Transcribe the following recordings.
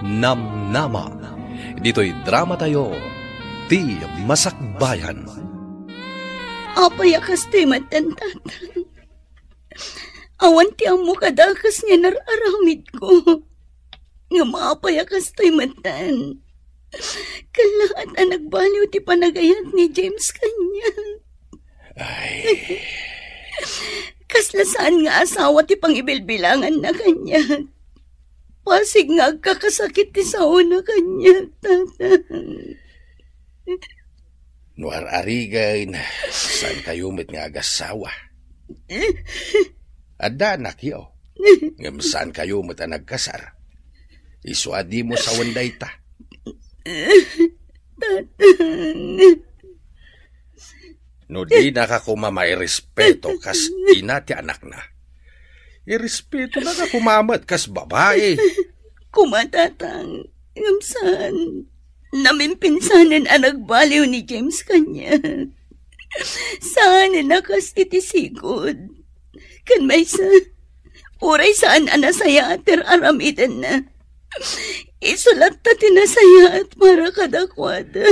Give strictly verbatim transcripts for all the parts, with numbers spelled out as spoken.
Namnama, ditoy dramatayo, Ti Masakbayan. Apay a kastoy met, Tatang? Awan ti ammo kadakes nga inar-aramidko. Ngem apay a kastoy metten? Kallaat a nagbaliw ti panagayat ni James kaniak. Ay. Kasla saan nga asawa ti pangibilbilanganna kaniak. Pasig nga agkakasakit ti saona kaniak, Tatang. No ar-arigen, saankayo met nga agassawa. Adda anakyo, ngem saankayo met a nagkasar. Isu a dimo sawen dayta. Tatang. No dinaka koma mairespeto kas ina ti anakna, irespetonaka koma met kas babai. Koma, Tatang, ngem saan. Namimpinsanen a nagbaliw ni James kaniak. Saanen a kas iti sigud. Ken maysa, uray saan a nasayaat ti ar-aramidenna, isu latta ti nasayaat para kadakuada.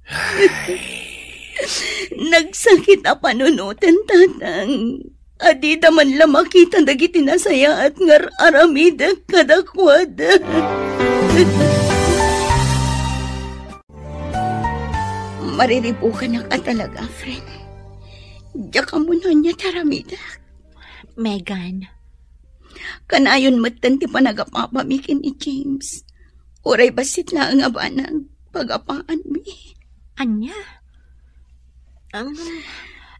Ay. Nagsakit a panunoten, Tatang. A dida man la makita dagiti nasayaat nga ar-aramidek kadakuada. Mariribukanak a talaga, friend. Diak ammo no ania ti aramidek. Megan. Kanayon metten ti panagapapami ken ni James. Uray bassit laeng a banag, pagapaanmi. Ania? Um,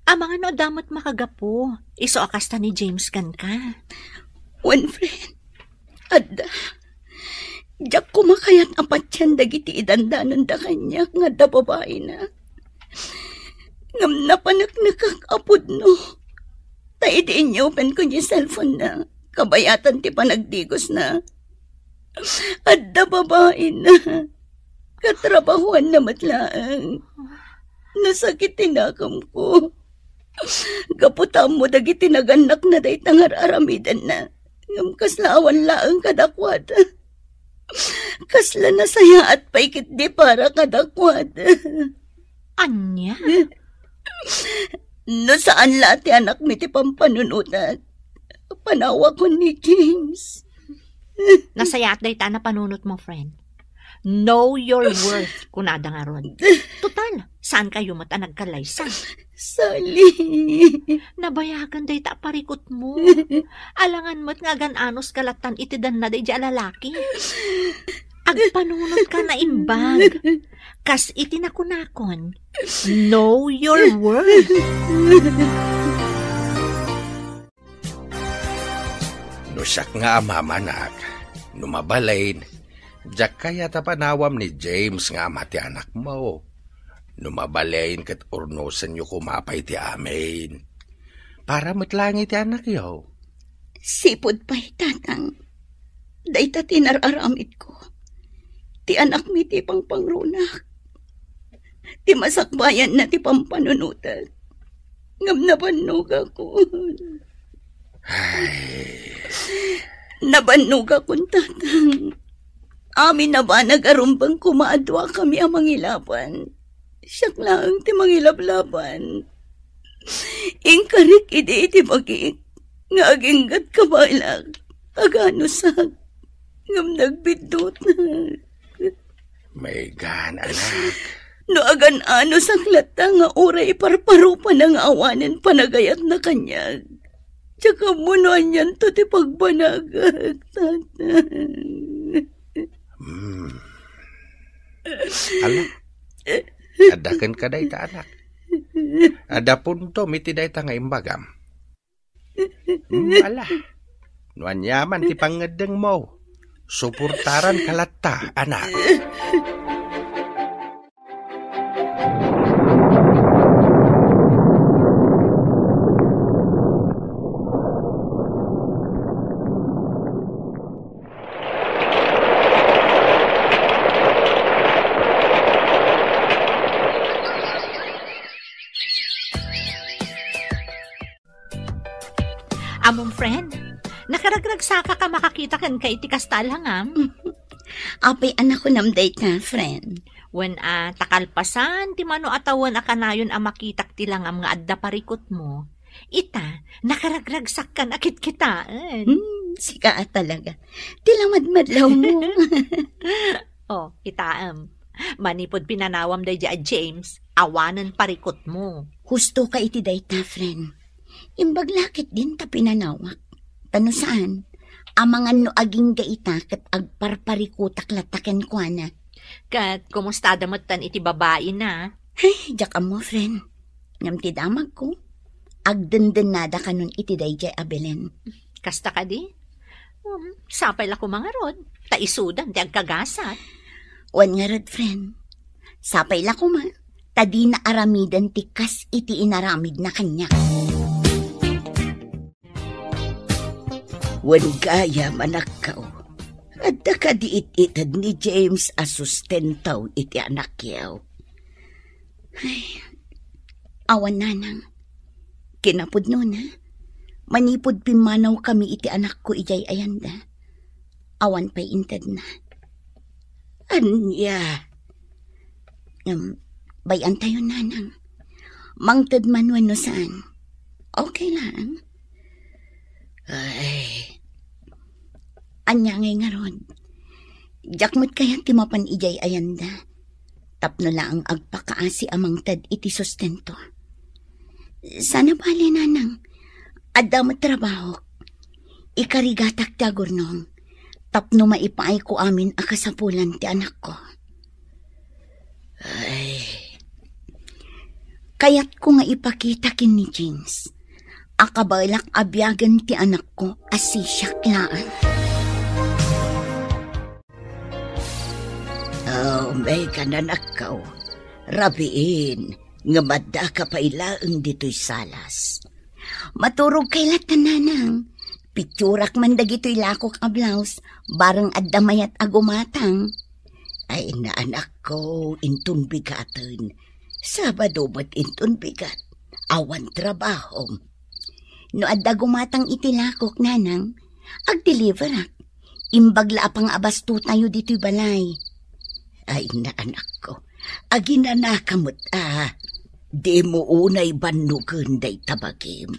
amangan no adda met makagapu, isu a kasta ni James kenka. Wen, friend. Adda. Diak koma kayat a patien dagiti idandananda kaniak nga adda babaina. Ngem napaneknekak a pudno. Ta idi inyopenko ni cellphone-na, kabayatan ti panagdigosna. Adda babaina. Katrabahuanna met laeng. Nasakit ti nakemko. Gapu ta ammo dagiti nagannakna dayta nga ar-aramidenna. Ngem kasla awan laeng kadakuada. Kasla nasayaat pay ketdi para kadakuada. Ania? No saan la ti anakmi ti pampanunotak, panawakon ni James. Nasayaat dayta a napanunotmo, friend. Know your worth, kunada ngarud. Total, saankayo met a nagkalaysa. Sally. Nabayagan dayta a parikutmo. Alangan met nga agan-anos ka lattan iti danna daydiay a lalaki. Agpanunotka naimbag. Kas iti nakunakon, know your worth. No siak nga amam, anak, no mabalin, diak kayat a panawam ni James nga ama ti anakmo. No mabalin ket urnosenyo koma pay ti amin. Para met laeng iti anakyo. Sipud pay, Tatang. Dayta ti inar-aramidko. Ti anakmi ti pangpangrunak. Ti masakbayanna ti pampanunotak. Ngem nabannogakon. Ay. Nabannogakon, Tatang. Amin a banag a rumbeng koma a duakami a mangilaban. Siak laeng ti mangilablaban. Inkarik idi iti bagik nga aginggatka baylak, aganosak, ngem nagbiddutak. Megan, anak. No agan-anosak latta nga uray iparparupana nga awanen panagayatna kaniak, diak ammo no anianto ti pagbanagak, Tatang. Hmm. Ala, adda kenka dayta, anak. Adda puntom iti dayta nga imbagam. Hmm, ala. No aniaman ti pangngeddengmo, suportaranka latta, anak. Amom, friend, nakaragragsakak a makakita kenka iti kasta a langam. Apay a nakunam dayta, friend? Wen a, ta kalpasan ti mano a tawen a kanayon a makitak ti langam nga adda parikutmo, ita, nakaragragsakkan a kitkitaen. Hmm, sika a talaga. Ti lamadmadlawmo. Oh, kitaem. Manipud pinanawam daydi a James, awanen parikutmo. Husto ka iti dayta, friend. Imbag la ketdin ta pinanawak. Ta no saan, amangan no agingga ita ket agparparikutak latta kenkuana. Ket kumusta da metten iti babaina? Ay, diak ammo, friend. Ngem ti damagko, agdendennada kanon iti daydiay a Belen. Kasta kadi? Um, sapay la koma ngarud, ta isudan ti agkagasat. Wen ngarud, friend. Sapay la koma, ta dina aramiden ti kas iti inaramidna kaniak. Wen gayam, anakko, adda kadi it-ited ni James a sustento iti anakyo? Ay, awan, nanang. Kinapudnona, manipud pimmanawkami iti anakko idiay ayanda, awan pay intedna. Ania? Ngem, bay-antayon, nanang. Mangted man wenno saan, okay lang. Ay. Ania ngay ngarud? Diak met kayat ti mapan idiay ayanda. Tapno laeng agpakaasi a mangted iti sustento. Saan a bale, nanang. Adda met trabahok. Ikarigatak ti agurnong. Tapno maipaayko amin a kasapulan ti anakko. Ay. Kayatko nga ipakita ken ni James a kabaelak a biagen ti anakko a sisiak laeng. Oh, Megan, anakko. Rabiin, ngem addaka pay laeng ditoy salas. Maturogkay latta, nanang. Pitsurak man dagitoy lakok a blouse, bareng adda mayat a gumatang. Ay, naanakko, inton bigaten. Sabado met inton bigat. Awan trabahom. No adda gumatang iti lakok, nanang, agdeliverak. Imbag la a pangabastutayo ditoy balay. Ay, naanakko, aginanaka met a. Dimo unay bannogen dayta bagim.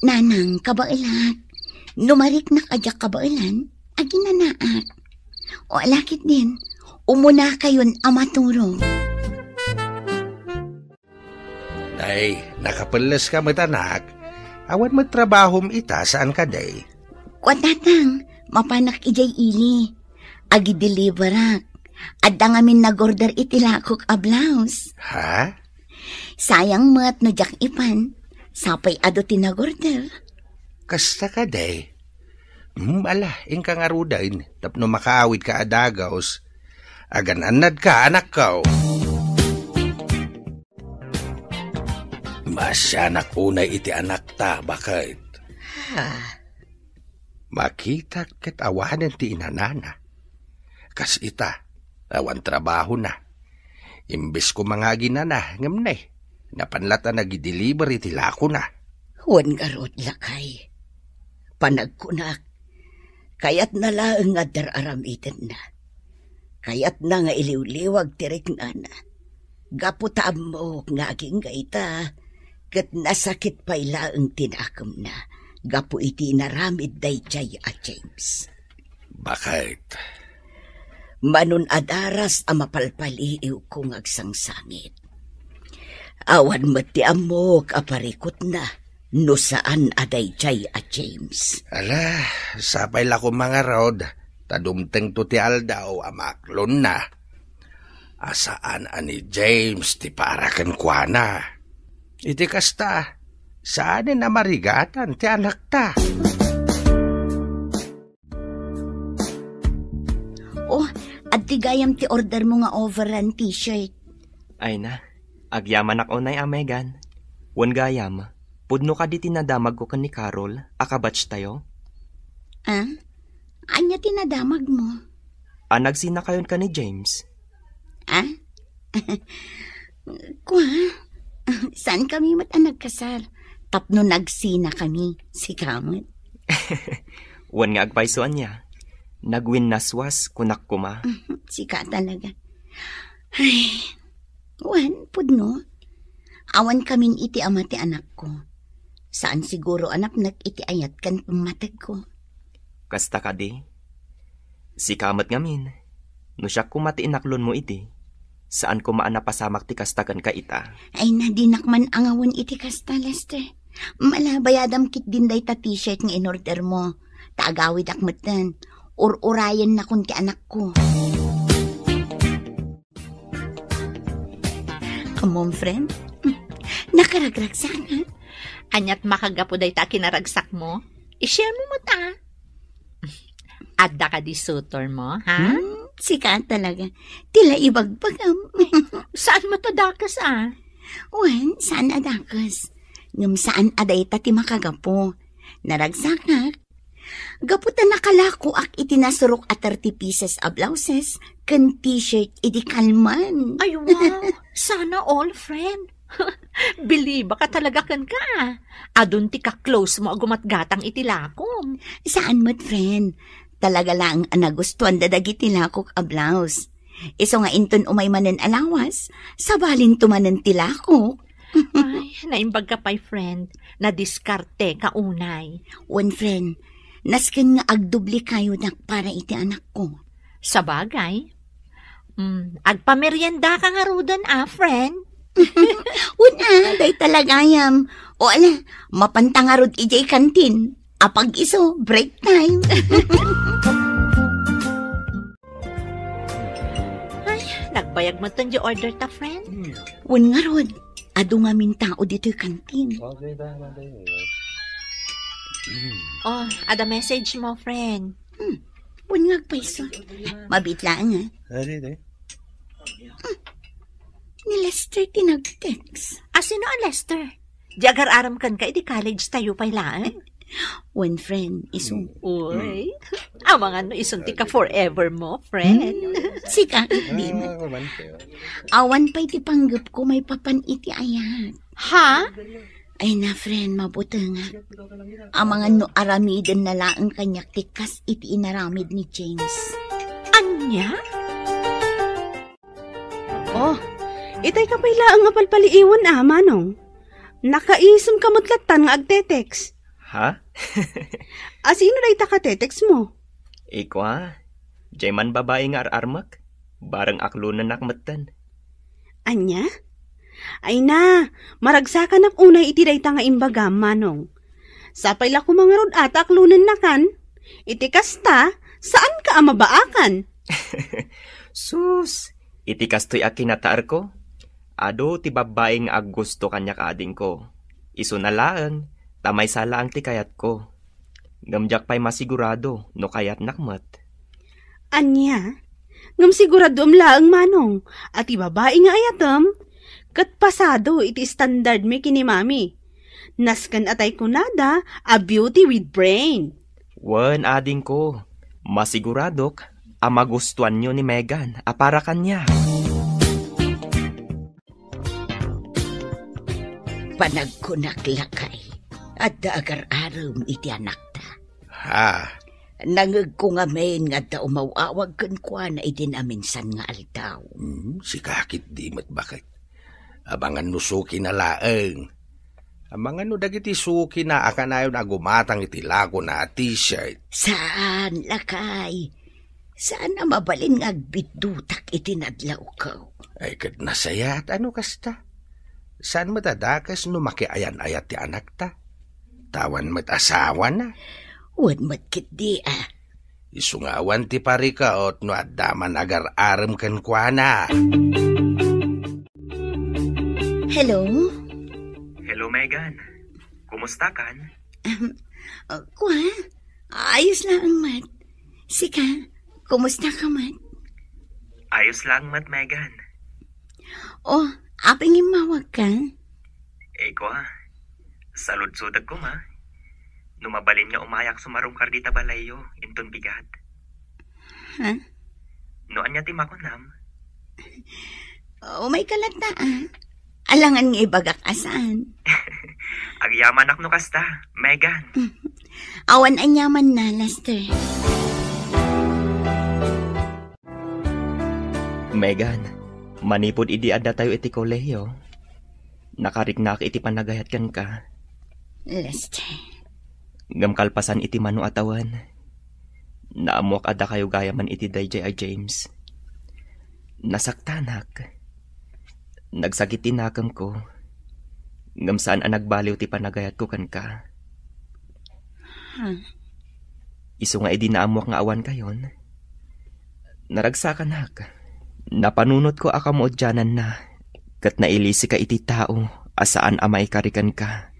Nanang, kabaelak. No mariknak a diak kabaelan, aginanaak. O, ala ketdin, umunakayon a maturog. Ay, nakapelles ka met, anak. Awan met trabahom ita, saan kadi? Kua, tatang, mapanak idiay ili. Agideliverak. Adda ngamin nagorder iti lakok a blouse. Ha? Sayang met no diak ipan. Sapay adu ti nagorder. Kasta kadi? Hmm, ala, inka ngaruden, tapno makaawidka a dagus. Agan-annadka, anakko. Maasianak unay iti anakta, baket. Ha? Makitak ket awanen ti inanana. Kas ita, awan trabahona. Imbes koma nga aginana, ngem ne, napan latta nagideliver iti lakona. Wen ngarud, lakay. Panagkunak, kayatna laeng nga dar-aramidenna. Kayatna nga iliwliwag ti riknana. Gapu ta ammok nga agingga ita, ket nasakit pay laeng ti nakemna gapu iti inaramid daydiay a James. Baket. Manon a daras a mapalpaliiwko nga agsangsangit. Awan met ti ammok a parikutna no saan a daydiay a James. Ala, sapay la koma ngarud, ta dumtengto ti aldaw a maaklonna. A saan a ni James ti para kenkuana. Iti kasta, saanen a marigatan ti anakta. Oh, adtoy gayam ti ordermo nga overall t-shirt. Ay na, agyamanak unay a, Megan. Wen gayam, pudno kadi ti nadamagko ken ni Carol a kabatchtayo? Ah? Ania ti nadamagmo? A nagsinakayon ken ni James. Ah? Kua, saan kami met a nagkasar? Tapno nagsinakami, sika met. Wen nga agpayso ania? Nagwinnaswas, kunak koma. Sika talaga. Ay, wen, pudno. Awan kamin iti ama ti anakko. Saan siguro a napnek iti ayat ken pammategko. Kasta kadi? Sika met ngamin. No siak koma ti inaklonmo idi, saan koma a napasamak ti kasta kenka ita. Ay na, dinak man angawen iti kasta, Lester. Malabayadam ketdin dayta t-shirt nga inordermo. Ta agawidak metten. Ur-urayennakon ti anakko. Ammom, friend? Nakaragragsakak. Aniat makagapu dayta a kinaragsakmo? I-share mo met, a. Adda kadi suitor mo, ha? Hmm, sika talaga. Ti la ibagbagam. Saan met a dakes, a? Wen, saan a dakes. Ngem saan a dayta ti makagapu. Naragsakak. Gapu ta nakalakoak iti nasurok a thirty pieces a blouses ken t-shirt idi kalman. Ay, wow! Sana all, friend. Bilibak a talaga kenka. Adun ti ka-close mo a gumatgatang iti lakom. Saan met, friend. Talaga laeng a nagustuanda dagiti lakok a blouse. Isu nga inton umay manen a lawas, sabalinto manen ti lakok. Ay, naimbag ka pay, friend. Nadiskarteka unay. Wen, friend, nasken nga agdubli kayodak para iti anakko. Sabagay. Mm, agpameriendaka ngaruden, a, friend? Wen, a, dayta la gayam. O, ala, mapanta ngarud idiay kantin. Apag-isu, break time. Ay, nagbayag metten ti order ta, friend. Hmm. Wen ngarud, adu ngamin tao ditoy kantin. Okay, tama, tama. Hmm. Oh, adda message mo, friend. Hmm. Wen nga agpayso. Mabiit laeng, a. Adi, adi. Hmm. Ni Lester ti nag-text. A, sino a Lester? Di agar-arem kenka idi college tayo pay laeng? Wen, friend, isu. Uy. Amangan no isun ti ka-forever mo, friend. Hmm, sika, di na. Ah, kuman kayo. Awan pay ti panggepko maipapan iti ayat. Ha? Ay na, friend, mabutengak. Amangan no aramidenna laeng kaniak ti kas iti inaramid ni James. Ania? Oh, itay ka pay laeng a palpaliiwen, a, Manong. Nakaisem ka met lattan nga agte-text. Ha? A, sino dayta ka-text mo? Ikua, diay man babai nga ar-armek, bareng aklonennak metten. Ania? Ay na, maragsakanak unay iti dayta nga imbagam, Manong. Sapay la koma ngarud a ta aklonennakan. Iti kasta, saanka a mabaakan. Sus, iti kastoy a kinataerko, adu ti babbai nga aggusto kaniak, adingko. Isuna laeng, ta maysa laeng ti kayatko. Ngem diak pay masigurado no kayatnak met. Ania? Ngem siguradoem laeng, Manong, a ti babai nga ayatem ket pasado iti standardmi ken ni Mami. Nasken a tay kunada a beauty with brain. Wen, adingko, masiguradok a magustuanyo ni Megan a para kaniak. Panagkunak, lakay, adda agar-arem iti anakta. Ha? Nangegko ngamin nga adda umaw-awag kenkuana iti naminsan nga aldaw. Hmm, sika ketdi met, baket. Amangan no sukina laeng. Amangan no dagiti sukina a kanayon a gumatang iti lakona a t-shirt. Saan, lakay. Saan a mabalin nga agbiddutak iti nadlawko. Ay, ket nasayaat a no kasta. Saan met a dakes no makiayan-ayat ti anakta. Ta awan met asawana. Wen met ketdi, a. Isu nga awan ti parikaot no adda man agar-arem kenkuana. Hello? Hello, Megan. Kumusta kan? Um, uh, kua? Ayos laeng met. Sika, kumusta ka met? Ayos laeng met, Megan. Oh, apay nga immawag ka? Eh, kua, saludsodek koma. No mabalin nga umayak sumarungkar dita balayyo, inton bigat. Ha? No ania ti makunam? Umay ka latta, a. Alangan nga ibagak a saan. Agyamanak no kasta, Megan. Awan aniamanna, Lester. Megan, manipud idi addatayo iti kolehiyo, nakariknak iti panagayat kenka. Lester. Ngem kalpasan iti mano a tawen, naammoak a dakayo gayamen iti daydiay a James. Nasaktanak. Nagsakit ti nakemko. Ngem saan a nagbaliw ti panagayatko kenka. Huh? Isu nga idi naammoak nga awan kayon, naragsakanak. Napanunotko a kamaudiananna, ket nailisika iti tao a saan a maikari kenka.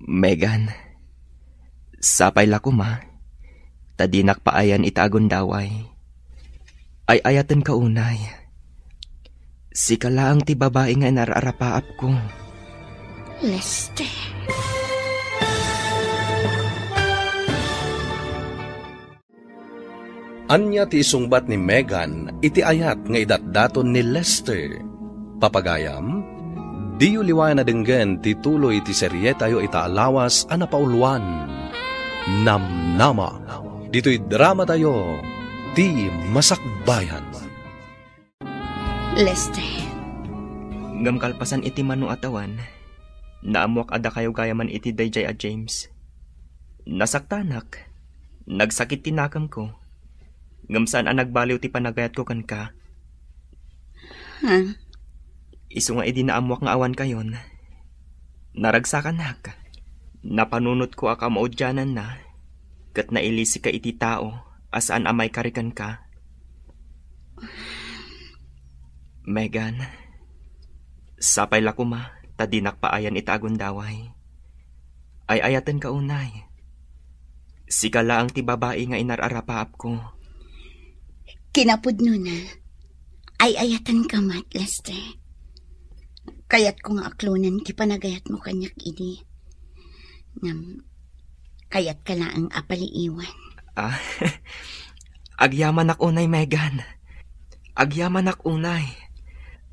Megan, sapay la koma, ta dinak paayan ita a gundaway. Ay-ayatenka unay. Sika laeng ti babai nga inar-arapaapko. Lester. Ania ti isungbat ni Megan iti ayat nga idatdaton ni Lester? Papagayam, diyo liwayan a denggen ti tuloy ti serietayo ita a lawas a napauluan, Namnama. Ditoy dramatayo, Ti Masakbayan. Lester. Ngem kalpasan iti mano a tawen, naammoak a dakayo gayamen iti daydiay a James. Nasaktanak. Nagsakit ti nakemko. Ngem saan a nagbaliw ti panagayatko kenka. Huh? Isu nga idi naammoak nga awan kayon, naragsakanak. Napanunotko a kamaudiananna, ket nailisika iti tao a saan a maikari kenka. Megan, sapay la koma ta dinak paayan ita a gundaway. Ay-ayatenka unay. Sika laeng ti babai nga inar-arapaapko. Kinapudnona, ay-ayatenka met, Lester. Kayatko nga aklonen ti panagayatmo kaniak idi. Ngem, kayatka laeng a paliiwen. Ah, agyamanak unay, Megan. Agyamanak unay.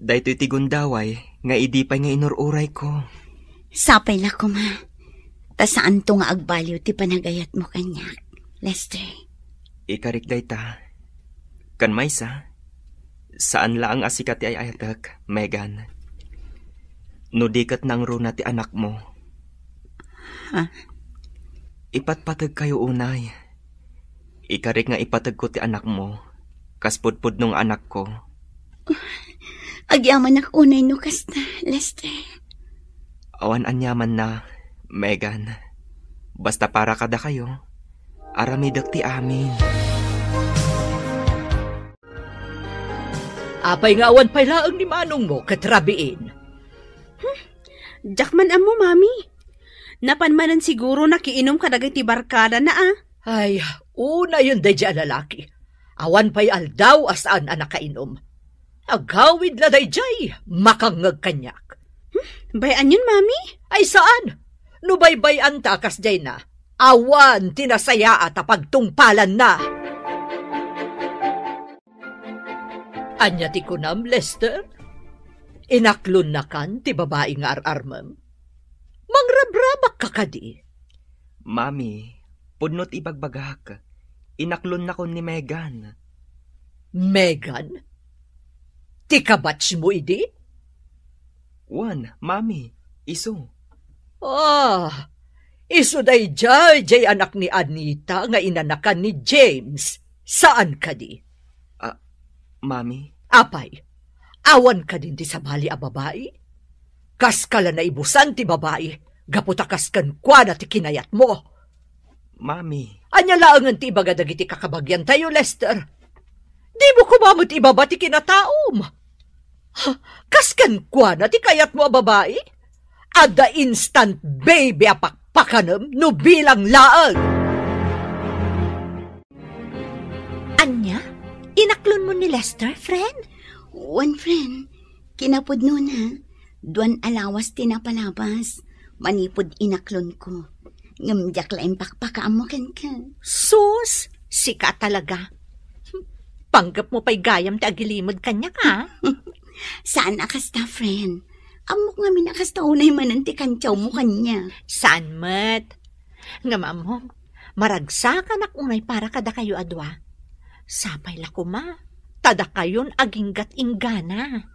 Daytoy ti gundaway nga idi pay nga inur-urayko. Sapay la koma. Ta saanto nga agbaliw ti panagayatmo kaniak, Lester. Ikarik dayta. Ken maysa, saan laeng a sika ti ay-ayatek, Megan. No di ket nangruna ti anakmo. Ha? Ipatpategkayo unay. Ikarik nga ipategko ti anakmo, kas pudpudno nga anakko. Agyamanak unay no kasta, Lester. Awan aniamanna, Megan. Basta para kadakayo, aramidek ti amin. Apay nga awan pay laeng ni manongmo ket rabiin? Hmm, diak man ammo, Mami. Napan manen siguro nakiinum kadagiti barkadana, a. Ay, unayen daydiay a lalaki. Awan pay aldaw a saan a nakainom. Agawid la daydiay, makangngeg kaniak. Hmm? Bay-anyon, Mami? Ay, saan? No baybay-anta a kasdiayna, awan ti nasayaat a pagtungpalanna. Ania ti kunam, Lester? Inaklonnakan ti babai nga ar-armem? Mangrabrabakka kadi? Mami, pudno ti ibagbagak. Inaklonnakon ni Megan. Megan? Ti kabatsmo idi? Wen, Mami, isu. Ah, isu daydiay, diay anak ni Anita nga inanakan ni James. Saan kadi? Ah, Mami? Apay, awan kadin ti sabali a babai? Kaska la naibusan ti babai, gapu ta kas kenkuana ti kinayatmo. Mami. Ania laengen ti ibaga dagiti kakabagiantayo, Lester? Dimo koma met ibaba ti kinataom. Ha, kas kenkuana ti kayatmo a babai? Adda instant baby a pakpakanem no bilang laeng. Ania? Inaklonmo ni Lester, friend? Wen, friend. Kinapudnona, duan a lawas ti napalabas manipud inaklonko. Ngem diak la impakpakaammo kenka. Sus, sika talaga. Panggepmo pay gayam ti agilimed kaniak, a? Saan a kasta, friend. Ammok ngamin a kasta unay manen ti kantiawmo kaniak. Saan met. Ngem ammom, maragsakanak unay para kadakayo a dua. Sapay la koma, a dakayon aginggat inggana.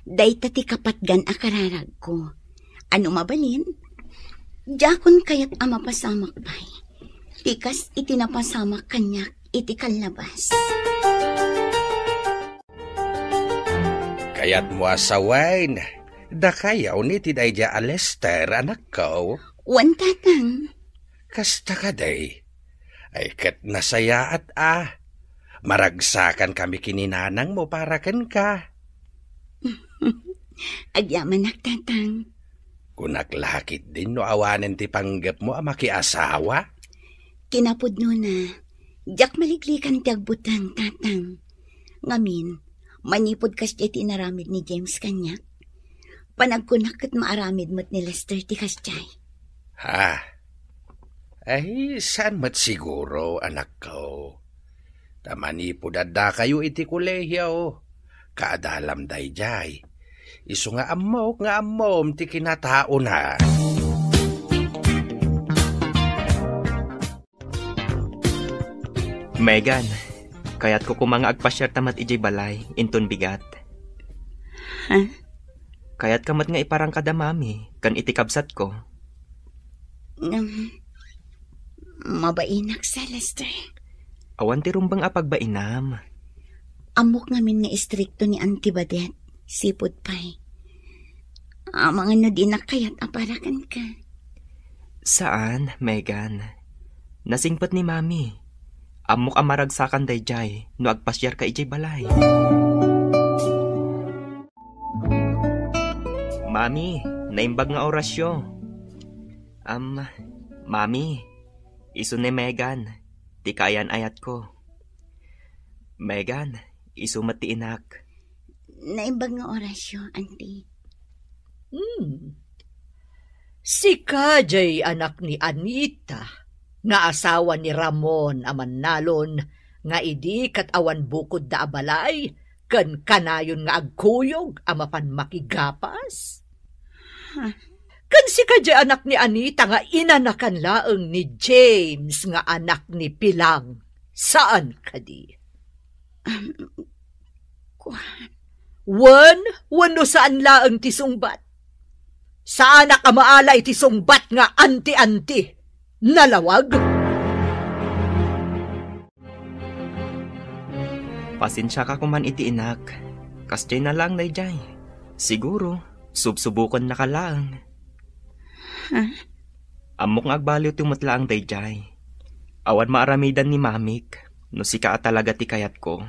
Dayta ti kapatgan a kararagko. Ano mabalin? Diakon kayat a mapasamak pay. Ti kas iti napasamak kaniak iti kallabas. Kayatmo a sawen, dakayo ni ti daydiay a Lester, anakko? Wen, tatang. Kasta kadi? Ay, ket nasayaat a. Maragsakan kami ken ni nanangmo para kenka. Agyamanak, tatang. Kunak la ketdin no awanen ti panggepmo a makiasawa? Kinapudnona, diak maliklikan ti agbuteng, tatang. Ngamin, manipud kasdiay ti inaramid ni James kaniak, panagkunak ket maaramid met ni Lester ti kasdiay. Ha? Ay, saan met siguro, anakko. Ta manipud addakayo iti kolehio, kaadalam daydiay. Isu nga ammok nga ammom ti kinataona. Megan, kayatko koma nga agpasiarta met idiay balay, inton bigat. Ha? Kayatka met nga iparang kada mami ken iti kabsatko? Ngem, mabainak sa, Lester. Awan ti rumbeng a pagbainam. Ammok ngamin nga istrikto ni Auntie Badet, sipud pay. Amangan no dinak kayat a para kenka. Saan, Megan. Nasingpet ni Mami. Ammok a maragsakan daydiay no agpasiarka idiay balay. Mami, naimbag nga orasyo. Am, Mami, isu ni Megan, ti kaayan-ayatko. Megan, isu met ti inak. Naimbag nga orasyo, Auntie. Hmm. Sika jay anak ni Anita, nga asawa ni Ramon a mannalon, nga idi ket awan bukodda a balay, ken kanayon nga agkuyog a mapan makigapas? Ha? Ken sika jay anak ni Anita nga inanakan laeng ni James nga anak ni Pilang, saan kadi? Um, kuan. Wen, wenno saan laeng ti sungbat? Saanak a maala iti sungbat nga anti-anti. Nalawag? Pasensiaka koman iti inak. Kasdiay na laeng daydiay. Siguro, subsubokennaka laeng. Ha? Ammok nga agbaliwto met laeng daydiay. Awan maaramidan ni mamik no sika a talaga ti kayatko.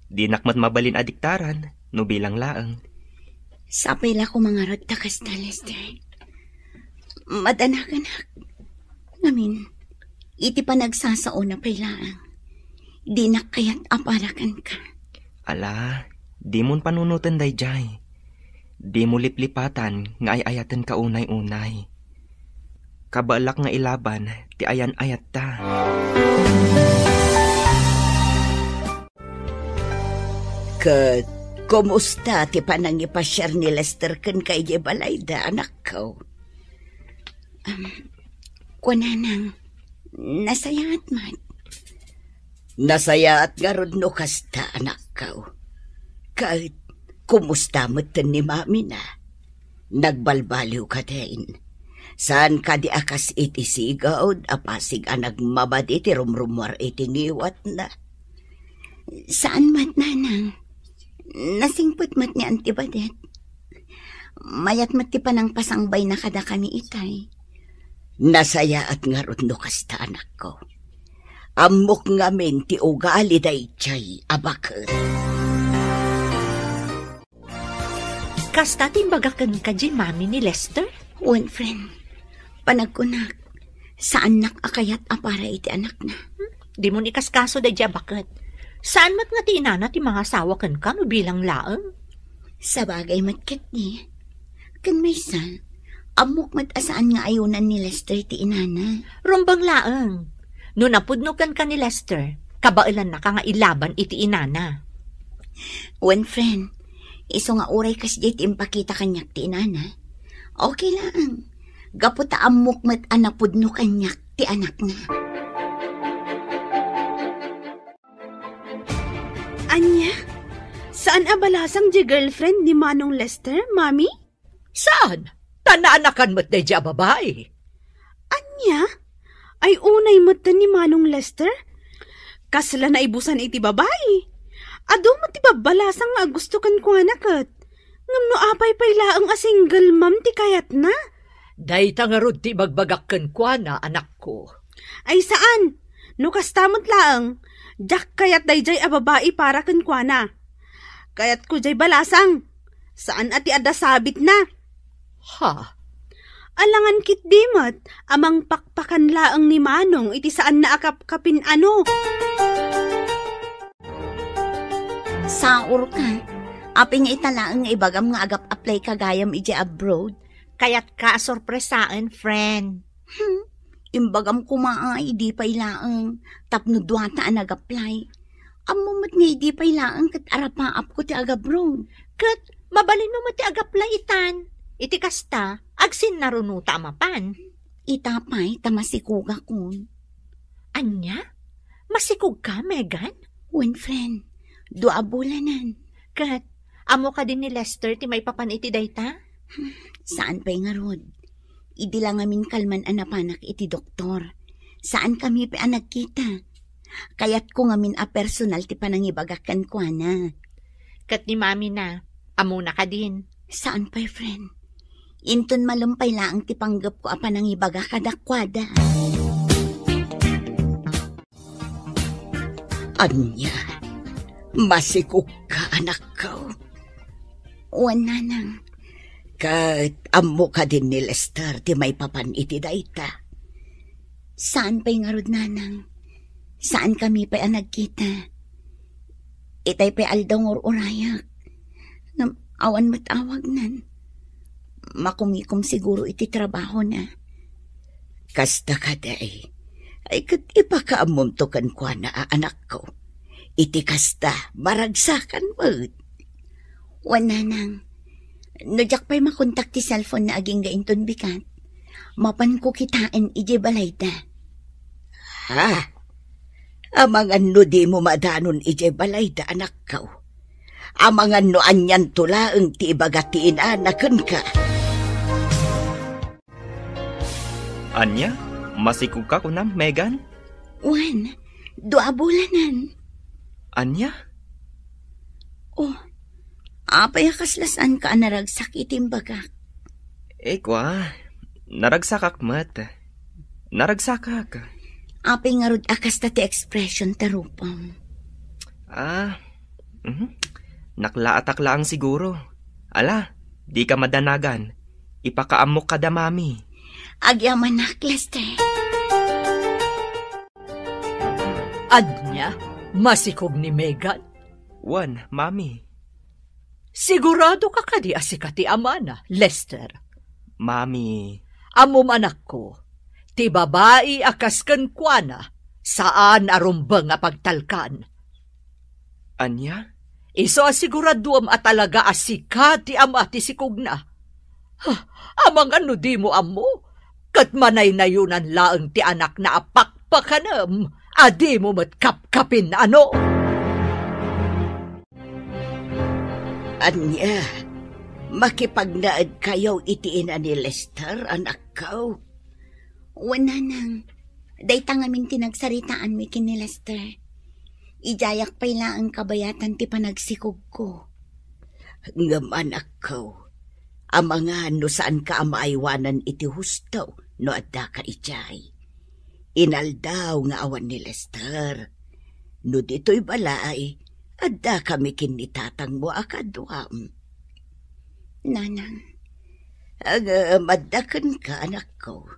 Dinak met mabalin a diktaran no bilang laeng. Sapay la koma ngarud ta kasta, Lester. Madanaganak. Ngamin, iti panagsasaona pay laeng. Dinak kayat a para kenka. Ala, dimon panunoten daydiay. Dimo liplipatan nga ay-ayatenka unay-unay. Kabaelak nga ilaban ti ayan-ayatta. Ket kumusta ti panangipasiar ni Lester kenka idiay balayda, anakko? Am, kuananang, nasayaat met. Nasayaat ngarud no kasta, anakko. Ket kumusta metten ni mamina? Nagbalbaliw kadin? Saan kadi a kas iti sigud a pasig a nagmabadi ti rumrumuar iti ngiwatna? Saan met, nanang. Nasingpet met ni Auntie Badet. Mayat met ti panangpasangbayna kadakami itay. Nasayaat ngarud no kasta, anakko. Ammok ngamin ti ugali daydiay a baket. Kasta ti imbagak kenka diay mami ni Lester? Wen, friend. Panagkunak, saannak a kayat a para iti anakna. Hmm? Dimon ikaskaso daydiay a baket. Saan met nga ti inana ti mangasawa kenka no bilang laeng? Sabagay met ketdi. Ken maysa, ammok met a saan nga ayonan ni Lester ti inana. Rumbeng laeng. No napudno kenka ni Lester, kabaelannaka nga ilaban iti inana. Wen, friend, isu nga uray kasdiay ti impakita kaniak ti inana, okay laeng. Gapu ta ammok met a napudno kaniak ti anakna. Ania? Saan a balasang diay girlfriend ni Manong Lester, Mami? Saan? Ta naanakan met daydiay a babai. Ania? Ay, unay met ni Manong Lester? Kasla naibusan iti babai. Adu met ti babbalasang nga agusto kenkuana ket. Ngem no apay pay laeng a single mom ti kayatna? Dayta ngarud ti ibagbagak kenkuana, anakko. Ay, saan. No kasta met laeng, diak kayat daydiay a babai para kenkuana. Kayatko diay balasang. Saan a ti adda sabitna. Ha? Alangan ketdi met a mangpakpakan laeng ni Manong iti saanna a kapkapin-ano. Saurka. Apay nga ita laeng nga ibagam nga agap-apply ka gayam idiay abroad? Kayatka a sorpresaen, friend. Hmm. Imbagam koma a idi pay laeng tapno duata a nag-apply. Ammom met nga idi pay laeng ket arapaapko ti agabroad. Ket mabalinmo met ti ag-apply itan. Iti kasta, agsinnarunota a mapan. Ita pay ta masikogakon. Ania? Masikogka, Megan? Wen, friend. Dua a bulanen. Ket, ammo kadi ni Lester ti maipapan iti dayta? Hmm, saan pay ngarud. Idi la ngamin kalman a napanak iti doktor. Saan kami pay a nagkita. Kayatko ngamin a personal ti panangibagak kenkuana. Ket ni Mami na, ammona kadin? Saan pay, friend. Inton malem pay laeng ti panggepko a panangibaga kadakuada. Ania? Masikogka, anakko? Wen, nanang. Ket ammo kadin ni Lester ti maipapan iti dayta? Saan pay ngarud, nanang. Saan kami pay a nagkita. Itay pay aldaw nga ur-urayak. Ngem awan met awagnan. Makumikom siguro iti trabahona. Kasta kadi. Ay, ket ipakaammomto kenkuana a anakko. Iti kasta, maragsakan met. Wen, nanang. No diak pay makontak ti cellphone-na agingga inton bigat, mapanko kitaen idiay balayda. Ha? Amangan no dimo madanon idiay balayda, anakko. Amangan no anianto laeng ti ibaga ti inana kenka. Ania? Masikogka kunam, Megan? Wen, dua a bulanen. Ania? Oh, apay a kasla saanka a naragsak iti imbagak? Eh, kua, naragsakak met. Naragsakak. Apay ngarud a kasta ti expression ta rupam? Ah, mhm. Naklaatak laeng siguro. Ala, dika madanagan. Ipakaammok kada Mami. Agyamanak, Lester. Ania? Masikog ni Megan? Wen, Mami. Siguradoka kadi a sika ti amana, Lester? Mami. Ammom, anakko, ti babai a kas kenkuana, saan a rumbeng a pagtalkan. Ania? Isu a siguraduem a talaga a sika ti ama ti sikogna. Ha, amangan no dimo ammo, ket manaynayonan laeng ti anakna a pakpakanem a dimo met kapkapin-ano. Ania, makipagnaedkayo iti ina ni Lester, anakko? Wen, nanang, dayta ngamin ti nagsaritaanmi ken ni Lester. Idiayak pay laeng kabayatan ti panagsikogko. Ngem, anakko, amangan no saanka a maaywanan iti husto no addaka idiay. Inaldaw nga awan ni Lester. No ditoy balay, addakami ken ni tatangmo a kaduam. Nanang. Ngem adda kenka, anakko.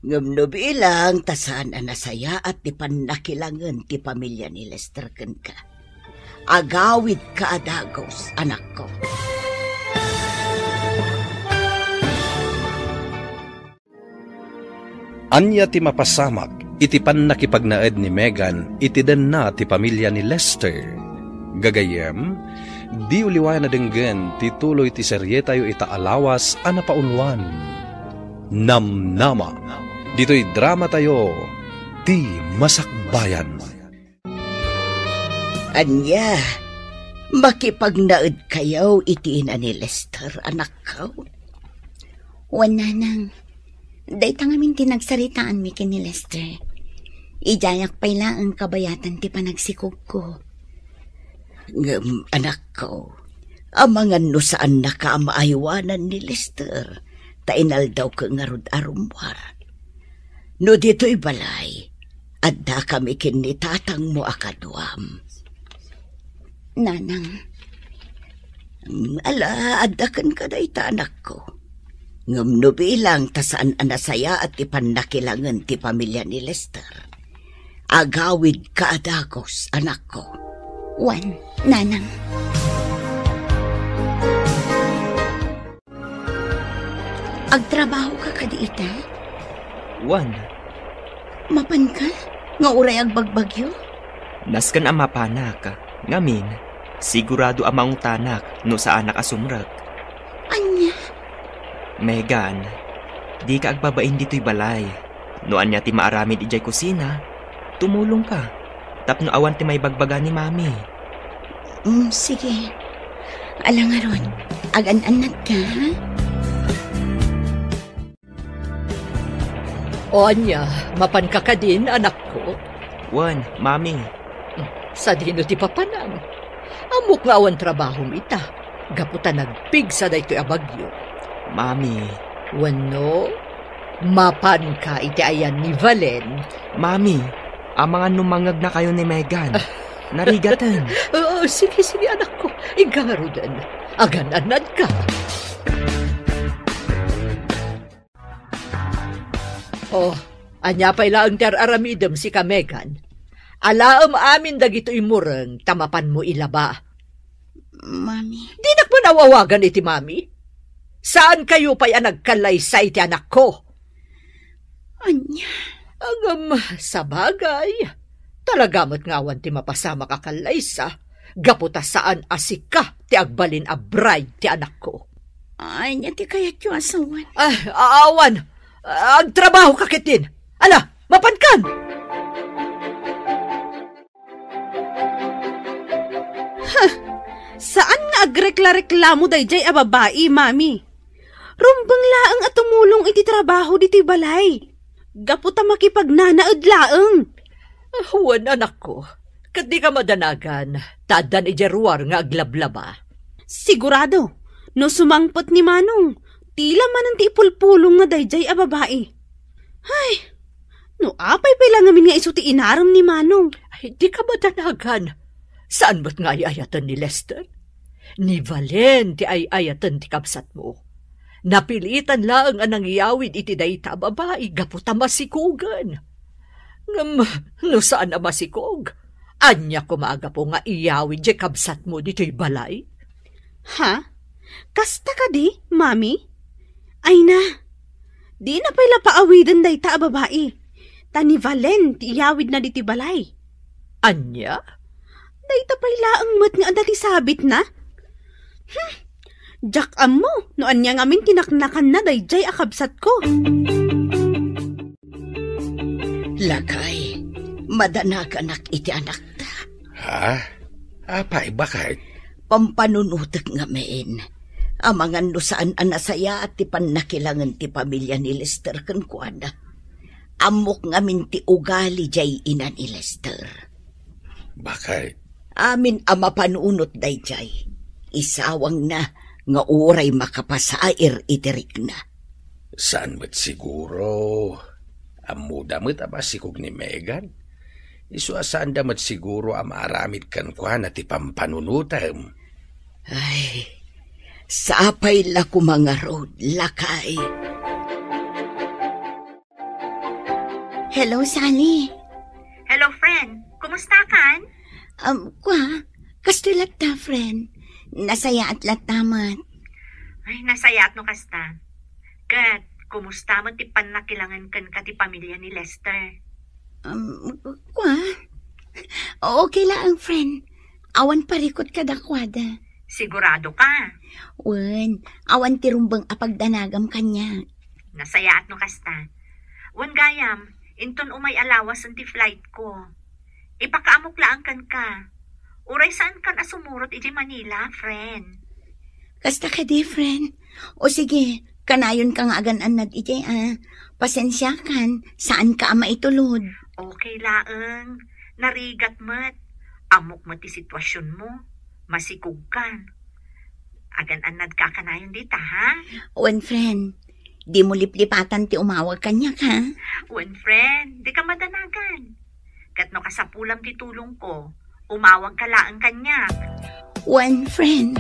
Ngem no bilang ta saan a nasayaat ti pannakilangen ti pamilia ni Lester kenka, agawidka a dagus, anakko. Ania ti mapasamak iti pannakipagnaed ni Megan iti denna ti pamilya ni Lester? Gagayyem, diyo liwayan a denggen ti tuloy ti serietayo ita a lawas a napauluan, Namnama. Ditoy dramatayo, Ti Masakbayan. Ania, makipagnaedkayo iti ina ni Lester, anakko? Wen, nanang, dayta ngamin ti nagsaritaanmi ken ni Lester. Idiayak pay laeng kabayatan ti panagsikogko. Ngem, anakko, amangan no saannaka a maaywanan ni Lester, ta inaldawko ngarud a rummuar. No ditoy balay, addakami ken ni tatangmo a kaduam. Nanang. Ala, adda kenka dayta, anakko. Ngem no bilang ta saan a nasayaat ti pannakilangen ti pamilia ni Lester, agawidka a dagus, anakko. Wen, nanang. Agtrabahoka kadi ita? Wen. Mapanka nga uray agbagbagyo? Nasken a mapanak, ngamin, sigurado a maungtanak no saanak a sumrek. Ania? Megan, dika agbabain ditoy balay. No ania ti maaramid idiay kusina, tumulongka tapno awan ti maibagbaga ni Mami. Mm, sige. Ala ngarud, agan-annadka, ha? O ania, mapanka kadin, anakko? Wen, Mami. Sadino ti papanam? Ammok nga awan trabahom ita, gapu ta nagpigsa daytoy a bagyo. Mami. Wenno, mapanka iti ayan ni Valen? Mami, amangan no mangngegnakayo ni Megan. Narigaten. Oo, sige, sige, anakko. Inka ngaruden. Agan-annadka. Oh, ania pay laeng ti ar-aramidem, sika, Megan? Alaem amin dagitoy mureng ta mapanmo ilaba. Mami. Dinak man aw-awagan iti mami. Saankayo pay a nagkallaysa iti anakko. Ania? Ngem, sabagay, talaga met nga awan ti mapasamak a kallaysa, gapu ta saan a sika ti agbalin a bride ti anakko. Ania ti kayatyo a sawen? Ah, awan. Agtrabahoka ketdin. Ala, mapankan! Huh! Saan nga agrekla-reklamo daydiay a babai, Mami. Rumbeng laeng a tumulong iti trabaho ditoy balay. Gapu ta makipagnanaed laeng. Ah, wen, anakko. Ket dika madanagan, ta addan idiay ruar nga aglablaba. Sigurado, no sumangpet ni Manong, tila manen ti ipulpulongna daydiay a babai. Ay, no apay pay la ngamin nga isu ti inarem ni Manong? Ay, dika madanagan. Saan met nga ay-ayaten ni Lester? Ni Valen ti ay-ayaten ti kabsatmo. Napilitan laeng a nangiyawid iti dayta a babai gapu ta masikogen. Ngem no saan a masikog, ania koma a gapu nga iyawid diay kabsatmo ditoy balay? Ha? Kasta kadi, Mami? Ay na, dina pay la paawiden dayta a babai, ta ni Valen ti iyawidna ditoy balay. Ania? Dayta pay laeng met nga adda ti sabitna? Hmm, diak ammo no ania ngamin ti naknakanna daydiay a kabsatko. Lakay, madanaganak iti anakta. Ha? Apay, bakit? Pampanunotek ngamin. Amangan no saan a nasayaat ti pannakilangen ti pamilia ni Lester kenkuana. Ammok ngamin ti ugali diay ina ni Lester. Bakit? Amin a mapanunot daydiay, isawangna nga uray makapasair iti rikna. Saan met siguro? Ammoda met a masikog ni Megan. Isu a saanda met siguro a maaramid kenkuana ti pampanunotem. Ay, sapay la koma ngarud, lakay. Hello, Sally. Hello, friend. Kumusta kan? Um, kwa, kastoy latta, friend. Nasayaat latta met. Ay, nasayaat no kasta. Ket, kumusta met ti pannakilangen kenka ti pamilia ni Lester? Um, kwa? Okay laeng, friend. Awan parikut kadakuada. Sigurado ka? Wen, awan ti rumbeng a pagdanagam kaniak. Nasayaat no kasta. Wen gayam, inton umay a lawasen ti flight ko. Ipakaamok laeng kenka. Uray saankan a sumurot idiay Manila, friend. Kasta kadi, friend? O sige, kanayonka nga agan-annad idiay, a. Pasensiakan, saanka a maitulod. Okay laeng. Narigat met. Ammok met ti situasionmo. Masikogkan. Agan-annadka a kanayon dita, ha? Wen, friend. Dimo liplipatan ti umawag kaniak, ha? Wen, friend. Dika madanagan. Ket no kasapulam ti tulongko, umawagka laeng kaniak. Wen, friend.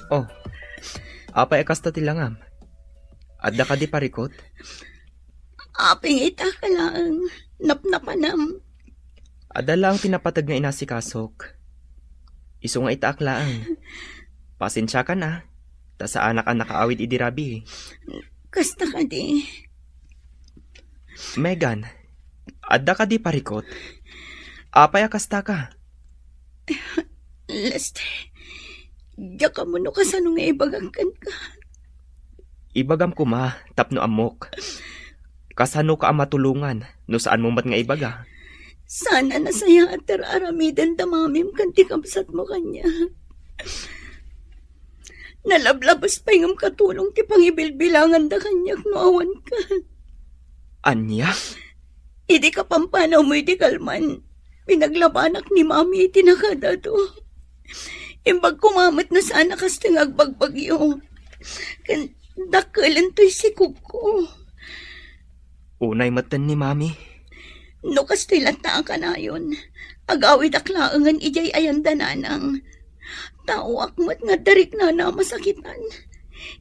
Oh, apay a kasta ti langam? Adda kadi parikut? Apay nga ita ka laeng, napnapanam. Adda laeng ti napateg nga inasikasok. Isu nga itaak laeng. Pasensiakan a, ta saanak a nakaawid idi rabii. Kasta kadi. Megan, adda kadi parikut? Apay a kasta ka? Lester, diak ammo no kasano nga ibagak kenka. Ibagam koma tapno ammok. Kasano ka a matulongan no saanmo met nga ibaga? Saan a nasayaat ti ar-aramiden da mamim ken ti kabsatmo kaniak. Nalablabes pay ngem katulong ti pangibilbilanganda kaniak no awanka. Ania? Idi kapampanawmo iti kalman, pinaglabanak ni Mami iti nakadado. Imbag koma met no saan a kasta nga agbagbagyo. Ken dakkelento ti sikogko. Unay metten ni Mami. No kastoy latta a kanayon, agawidak laengen idiay ayan da nanang. Taoak met nga adda riknana a masakitan.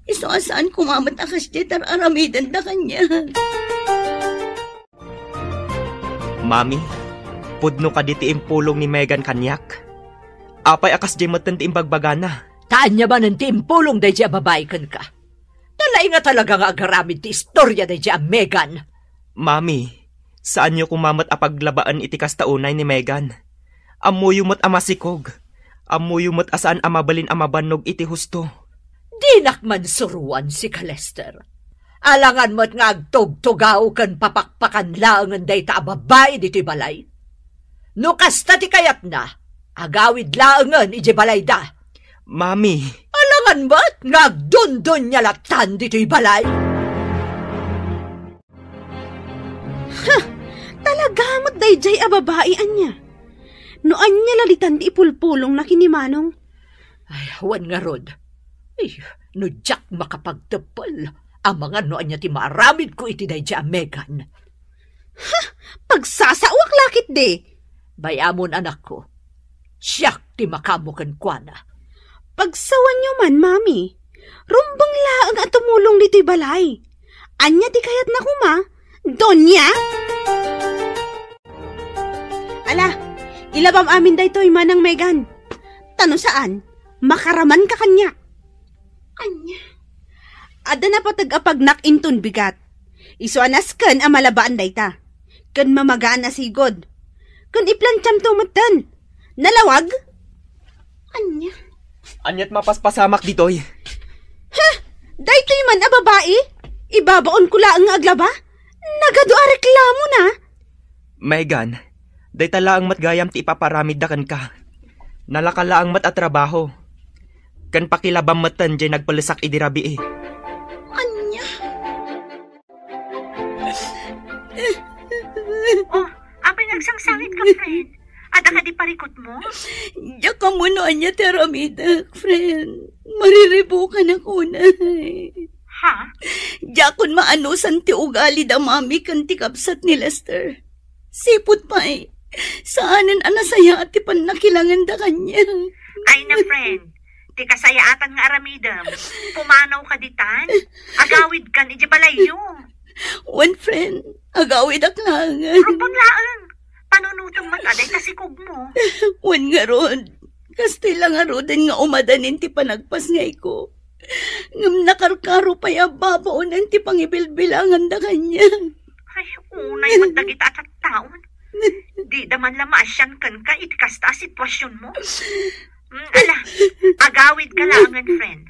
Isu a saan koma met a kasdiay ti ar-aramiden da kaniak. Mami, pudno kadi ti impulong ni Megan kaniak? Apay a kasdiay metten ti imbagbagana? Ta ania manen ti impulong daydiay a babai kenka? Nalaing a talaga nga agaramid ti istoria daydiay a Megan. Mami, saanyo koma met a paglabaen iti kasta unay ni Megan. Ammoyo met a masikog. Ammoyo met a saan a mabalin a mabannog iti husto. Dinak man suroan sika, Lester. Alangan met nga agtugtugaw ken papakpakan laengen dayta a babai ditoy balay. No kasta ti kayatna, agawid laengen idiay balayda. Mami. Alangan met nga agdundunnia lattan ditoy balay. Ha! Talaga met daydiay a babai ania? No ania la ditan ti ipulpulongna ken ni Manong? Ay, awan ngarud. Ay, no diak makapagteppel, amangan no ania ti maaramidko iti daydiay a Megan. Ha! Pagsasaoak la ketdi! Bay-amon, anakko. Siak ti makaammo kenkuana. Pagsawanyo man, Mami. Rumbeng laeng a tumulong ditoy balay. Ania ti kayatna koma, Doña? Ala, ilabam amin daytoy, Manang Megan. Ta no saan, makaramanka kaniak. Ania? Adda napateg a pagnak inton bigat. Isu a nasken a malabaan dayta. Ken mamagaan a sigud. Ken iplantiamto metten. Nalawag? Ania? Aniat mapaspasamak ditoy? Ha? Daytoy man a babai? Ibabaonko laeng nga aglaba? Nagadu a reklamona. Megan, dayta laeng met gayam ti ipaparamidda kenka. Nalaka laeng met a trabaho. Ken pakilabam metten diay nagpellesak idi rabii. Ania? Oh, apay nga agsangsangitka, friend? Adda kadi parikutmo? Diak ammo no ania ti aramidek, friend. Mariribukanak unay. Ha? Diakon maanusan ti ugali da Mami ken ti kabsat ni Lester. Sipud pay, saanen a nasayaat ti pannakilanganda kaniak. Ay na, friend, ti kasayaatan nga aramidem, pumanawka ditan, agawidkan idiay balayyo. Wen, friend, agawidak laengen. Rumbeng laeng, panunotem met a dayta sikogmo. Wen ngarud, kastoy la ngaruden nga umadanin ti panagpasngayko. Ngem nakarkaro pay a babaonen ti pangibilbilanganda kaniak. Ay, unay met dagita a tattaon. Dida man la maasian kenka iti kasta a situasionmo. Mm, ala, agawidka laengen, friend.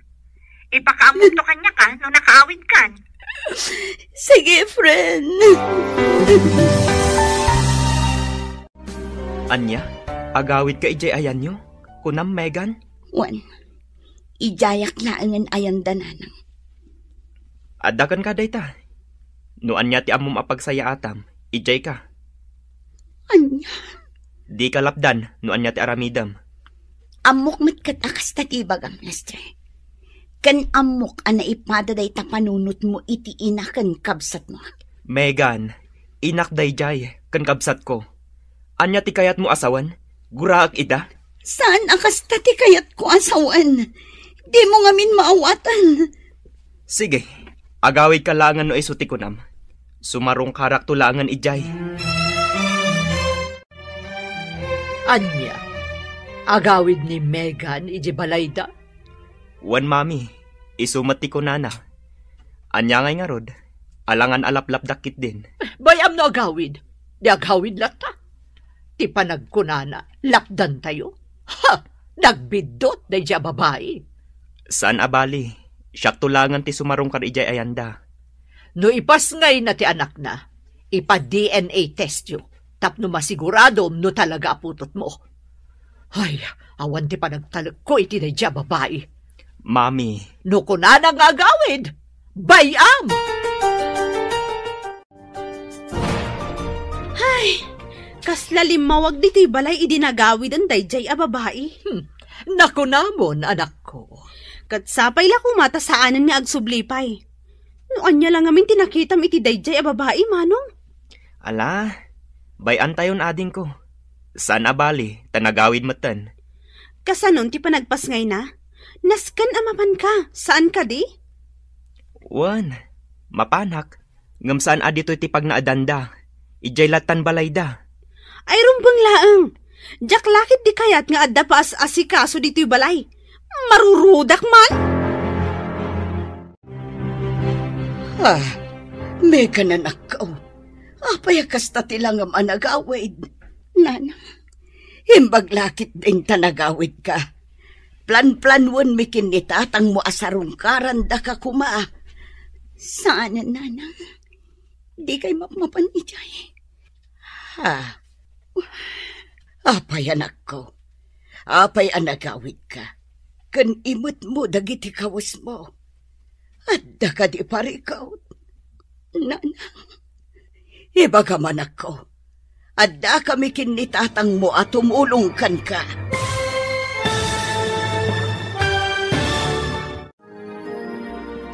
Ipakaammoto kaniak a no nakaawidkan. Sige, friend. Ania? Agawidka idiay ayanyo? Kunam, Megan? Wen, idiayak laengen ayanda, nanang. Adda kenka dayta. No ania ti ammom a pagsayaatam, idiayka. Ania? Dika lapdan no ania ti aramidem. Ammok met ket a kasta ti ibagam, Lester. Ken ammok a naipada dayta panunotmo iti ina ken kabsatmo. Megan, inak daydiay ken kabsatko. Ania ti kayatmo a sawen? Guraek ida? Saan a kasta ti kayatko a sawen. Dimo ngamin maawatan. Sige, agawidka laengen no isu ti kunam. Sumarungkarakto laengen idiay. Ania? Agawid ni Megan iti balayda? Wen, Mami, isu met ti kunana. Ania ngay ngarud? Alangan a laplapdak ketdin. Bay-am no agawid. Di agawid latta. Ti panagkunana, lapdantayo. Ha! Nagbiddut daydiay a babai. Saan a bali, siakto laengen ti sumarungkar idiay ayanda. No ipasngayna ti anakna, ipa-D N A testyo tapno masiguradom no talaga a putotmo. Ay, awan ti panagtalekko iti daydiay a babai. Mami. No kunana nga agawid, bay-am! Ay, kasla limmawag ditoy balay idi nagawiden daydiay a babai. Hmm, nakunamon, anakko. Ket sapay la koma ta saanen nga agsubli pay. No ania la ngamin ti nakitam iti daydiay a babai, Manong? Ala, bay-antayon, adingko. Saan a bali, ta nagawid metten. Kasanon ti panagpasngayna? Nasken a mapanka, saan kadi? Wen, mapanak. Ngem saan a ditoy ti pagnaedanda. Idiay lattan balayda. Ay, rumbeng laeng. Diak la ketdi kayat nga adda paas-asikaso ditoy balay. Marurudak man! Ah, Megan, anakko. Apay a kasta ti langam a nagawid? Nanang, imbag la ketdin ta nagawidka. Planplanuenmi ken ni tatangmo a sarungkarandaka koma. Saanen, nanang. Dikay mapmapan idiay. Ha? Apay, anakko? Apay a nagawidka? Ken imetmo dagiti kawesmo. Adda kadi parikut? Nanang, ibagam, anakko, addakami ken ni tatangmo a tumulong kenka.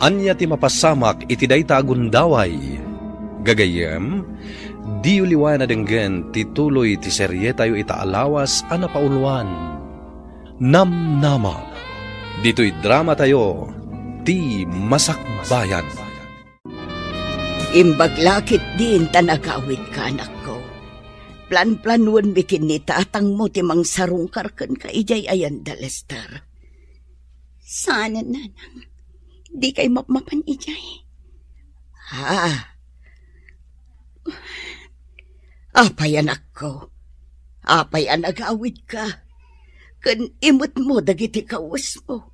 Ania ti mapasamak iti dayta a gundaway? Gagayyem, diyo liwayan a denggen ti tuloy ti serietayo ita a lawas a napauluan, Namnama. Ditoy dramatayo, Ti Masakbayan. Imbag la ketdin ta nagawidka, anakko. Planplanuenmi ken ni tatangmo ti mangsarungkar kenka idiay ayanda, Lester. Saanen, nanang. Dikay mapmapan idiay. Ah. Apay, anakko? Apay a nagawidka? Ken imetmo dagiti kawesmo.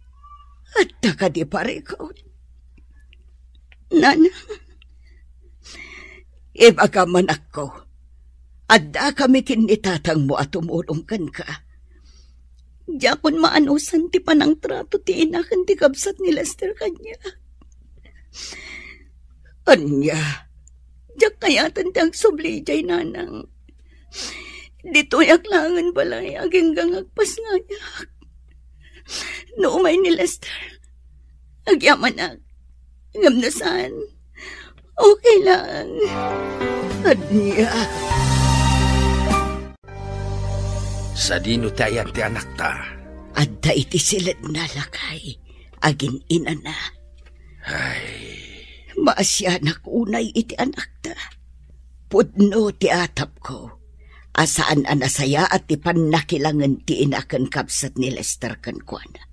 Adda kadi parikut? Nanang, ibagam, anakko, addakami ken ni tatangmo a tumulong kenka. Diakon maanusan ti panangtrato ti ina ken ti kabsat ni Lester kaniak. Ania? Diak kayaten ti agsubli idiay, nanang. Ditoyak laengen balay agingga nga agpasngayak. No umay ni Lester, agyamanak. Ngem no saan, okay lang. Ania? Sadino ti ayan ti anakta? Adda iti siledna, lakay, agin-inana. Ay. Maasianak unay iti anakta. Pudno ti atapko a saan a nasayaat ti pannakilangen ti ina ken kabsat ni Lester kenkuana.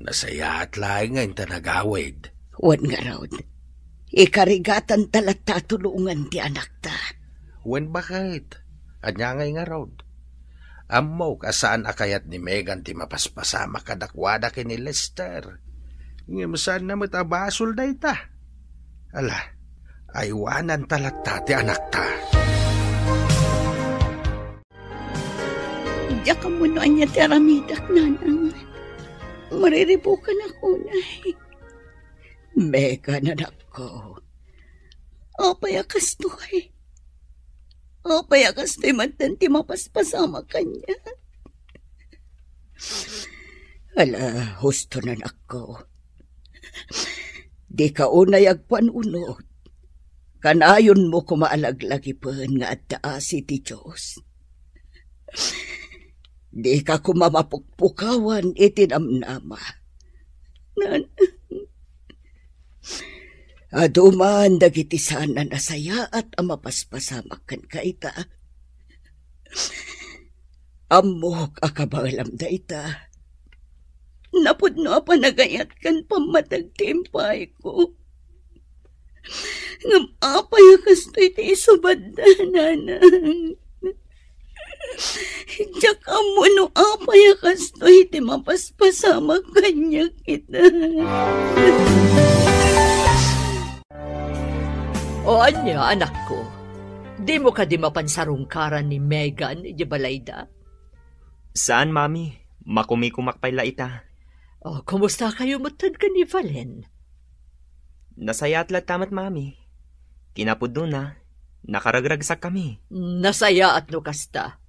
Nasayaat laeng nga inta nagawid. Wen ngarud, ikarigatan ta latta a tulongan ti anakta. Wen baket, ania ngay ngarud? Ammok a saan a kayat ni Megan ti mapaspasamak kadakuada ken ni Lester. Ngem saanna met a basol dayta. Ala, aywananta latta ti anakta. Diak ammo no ania ti aramidek, nanang. Mariribukan ako, nay. Megan, anakko. Apay a kastoy? Apay a kastoy met ti mapaspasamak kaniak? Ala, husto, anakko. Dika unay agpanunot. Kanayonmo koma a laglagipen nga adda asi ti Dios. Dika koma mapukpukawan iti namnama. Nanang, adu man dagiti saan a nasayaat a mapaspasamak kenka ita. Ammok a kabaelam dayta. Napudno a panagayat ken pammateg ti impayko. Ngem apay a kastoy ti isubadda, nanang? Diak ammo no apay a kastoy ti mapaspasamak kaniak ita. O ania, anakko? Dimo kadi mapan sarungkaran ni Megan idiay balayda? Saan, Mami. Makumikumak pay la ita. O, kumusta kayo met ken ni Valen? Nasayaat latta met, Mami. Kinapudnona, nakaragragsakkami. Nasayaat no kasta.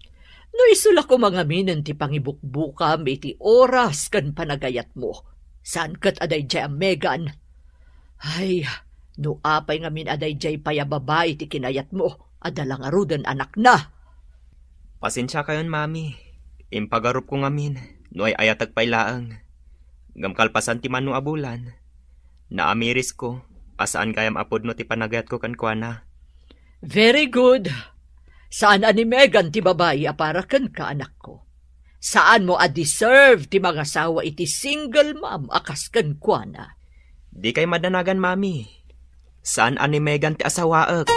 No isu la koma ngaminen ti pangibukbukam iti oras ken panagayatmo, saan ket a daydiay a Megan. Ay, no apay ngamin a daydiay pay a babai ti kinayatmo, adda la ngaruden anakna. Pasensiakayon, Mami. Impagarupko ngamin no ay-ayatek pay laeng. Ngem kalpasan ti mano a bulan, naamirisko a saan gayam a pudno ti panagayatko kenkuana. Very good. Saan a ni Megan ti babai a para kenka, anakko. Saanmo a deserve ti mangasawa iti single mom a kas kenkuana. Dikay madanagan, Mami. Saan a ni Megan ti asawaek.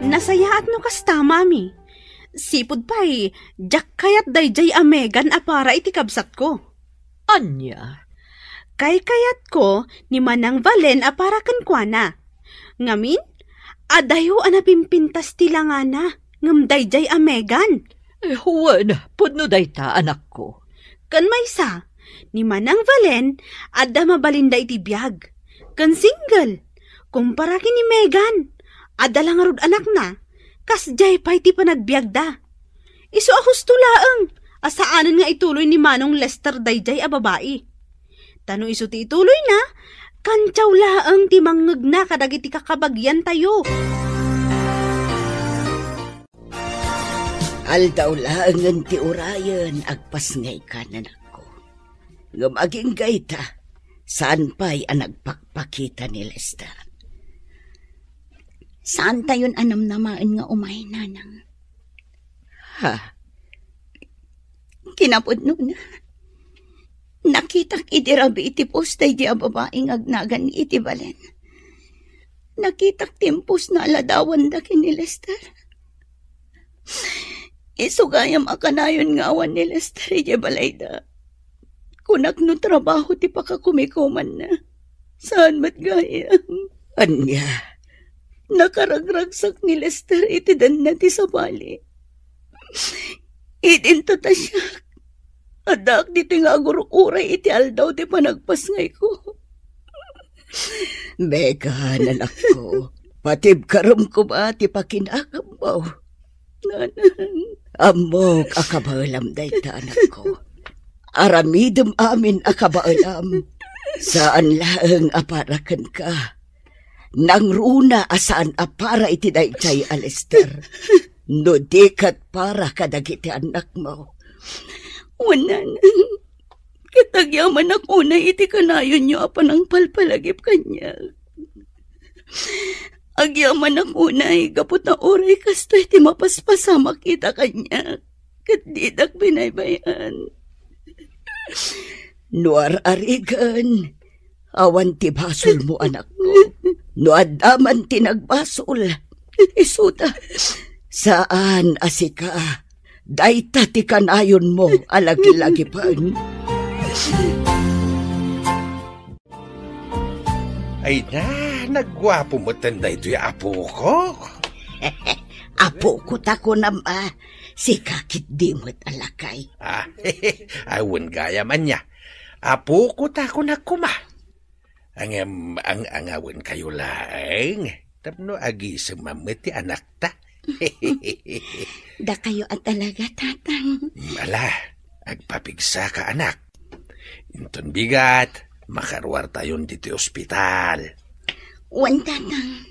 Nasayaat no kasta, Mami. Sipud pay, diak kayat daydiay a Megan a para iti kabsatko. Ania? Kaykayatko ni Manang Valen a para kenkuana. Ngamin, adayo a napimpintas ti langana, ngem daydiay a Megan. Eh, wen, pudno dayta, anakko. Ken maysa, ni Manang Valen, adda mabalinda iti biag. Ken single, kumpara ken ni Megan, adda la ngarud anakna, kasdiay pay ti panagbiagda. Isu a husto laeng a saanen nga ituloy ni Manong Lester daydiay a babai. Ta no isu ti ituloyna, kantiaw laeng ti mangngegna kadagiti kakabagiantayo. Aldaw laengen ti urayen, agpasngayka, nanakko. Ngem agingga ita, saan pay a nagpakpakita ni Lester. Saantayon a namnamaen nga umay, nanang. Ha? Kinapudnona, nakitak idi rabii ti post daydi a babai nga agnagan iti balen. Nakitak ti imposna a ladawanda ken ni Lester. Isu gayam a kanayon nga awan ni Lester idiay balayda. Kunak no trabaho ti pakakumikumanna. Saan met gayam. Ania? Nakaragragsak ni Lester iti denna ti sabali. Idinto ta siak. Addaak ditoy nga agur-uray iti aldaw ti panagpasngayko. Megan, anakko, patibkarem koma ti pakinakemmo. Nanang. Ammok a kabaelam dayta, anakko. Aramidem amin a kabaelam. Saan laeng a para kenka. Nangruna a saan a para iti daydiay a Lester. No di ket para kadagiti annakmo. Wen, nanang. Ket agyamanak unay iti kanayonyo a panangpalpalagip kaniak. Agyamanak unay gapu ta uray kastoy ti mapaspasamak ita kaniak, ket didak binaybay-an. No ar-arigen, awan ti basolmo, anakko. No adda man ti nagbasol, isuda. Saan a sika. Dayta ti kanayonmo a laglagipen. Ay na, nagguapo metten daytoy a apoko. Apoko ta kunam a, sika ketdi met a lakay. Ah, awan gayam ania. Apoko ta kunak koma. Ngem ang-angawenkayo laeng tapno agisemam met ti anakta. Dakayo a talaga, Tatang. Mm, ala, agpapigsaka, anak. Inton bigat, makaruartayon ditoy ospital. Wen, Tatang.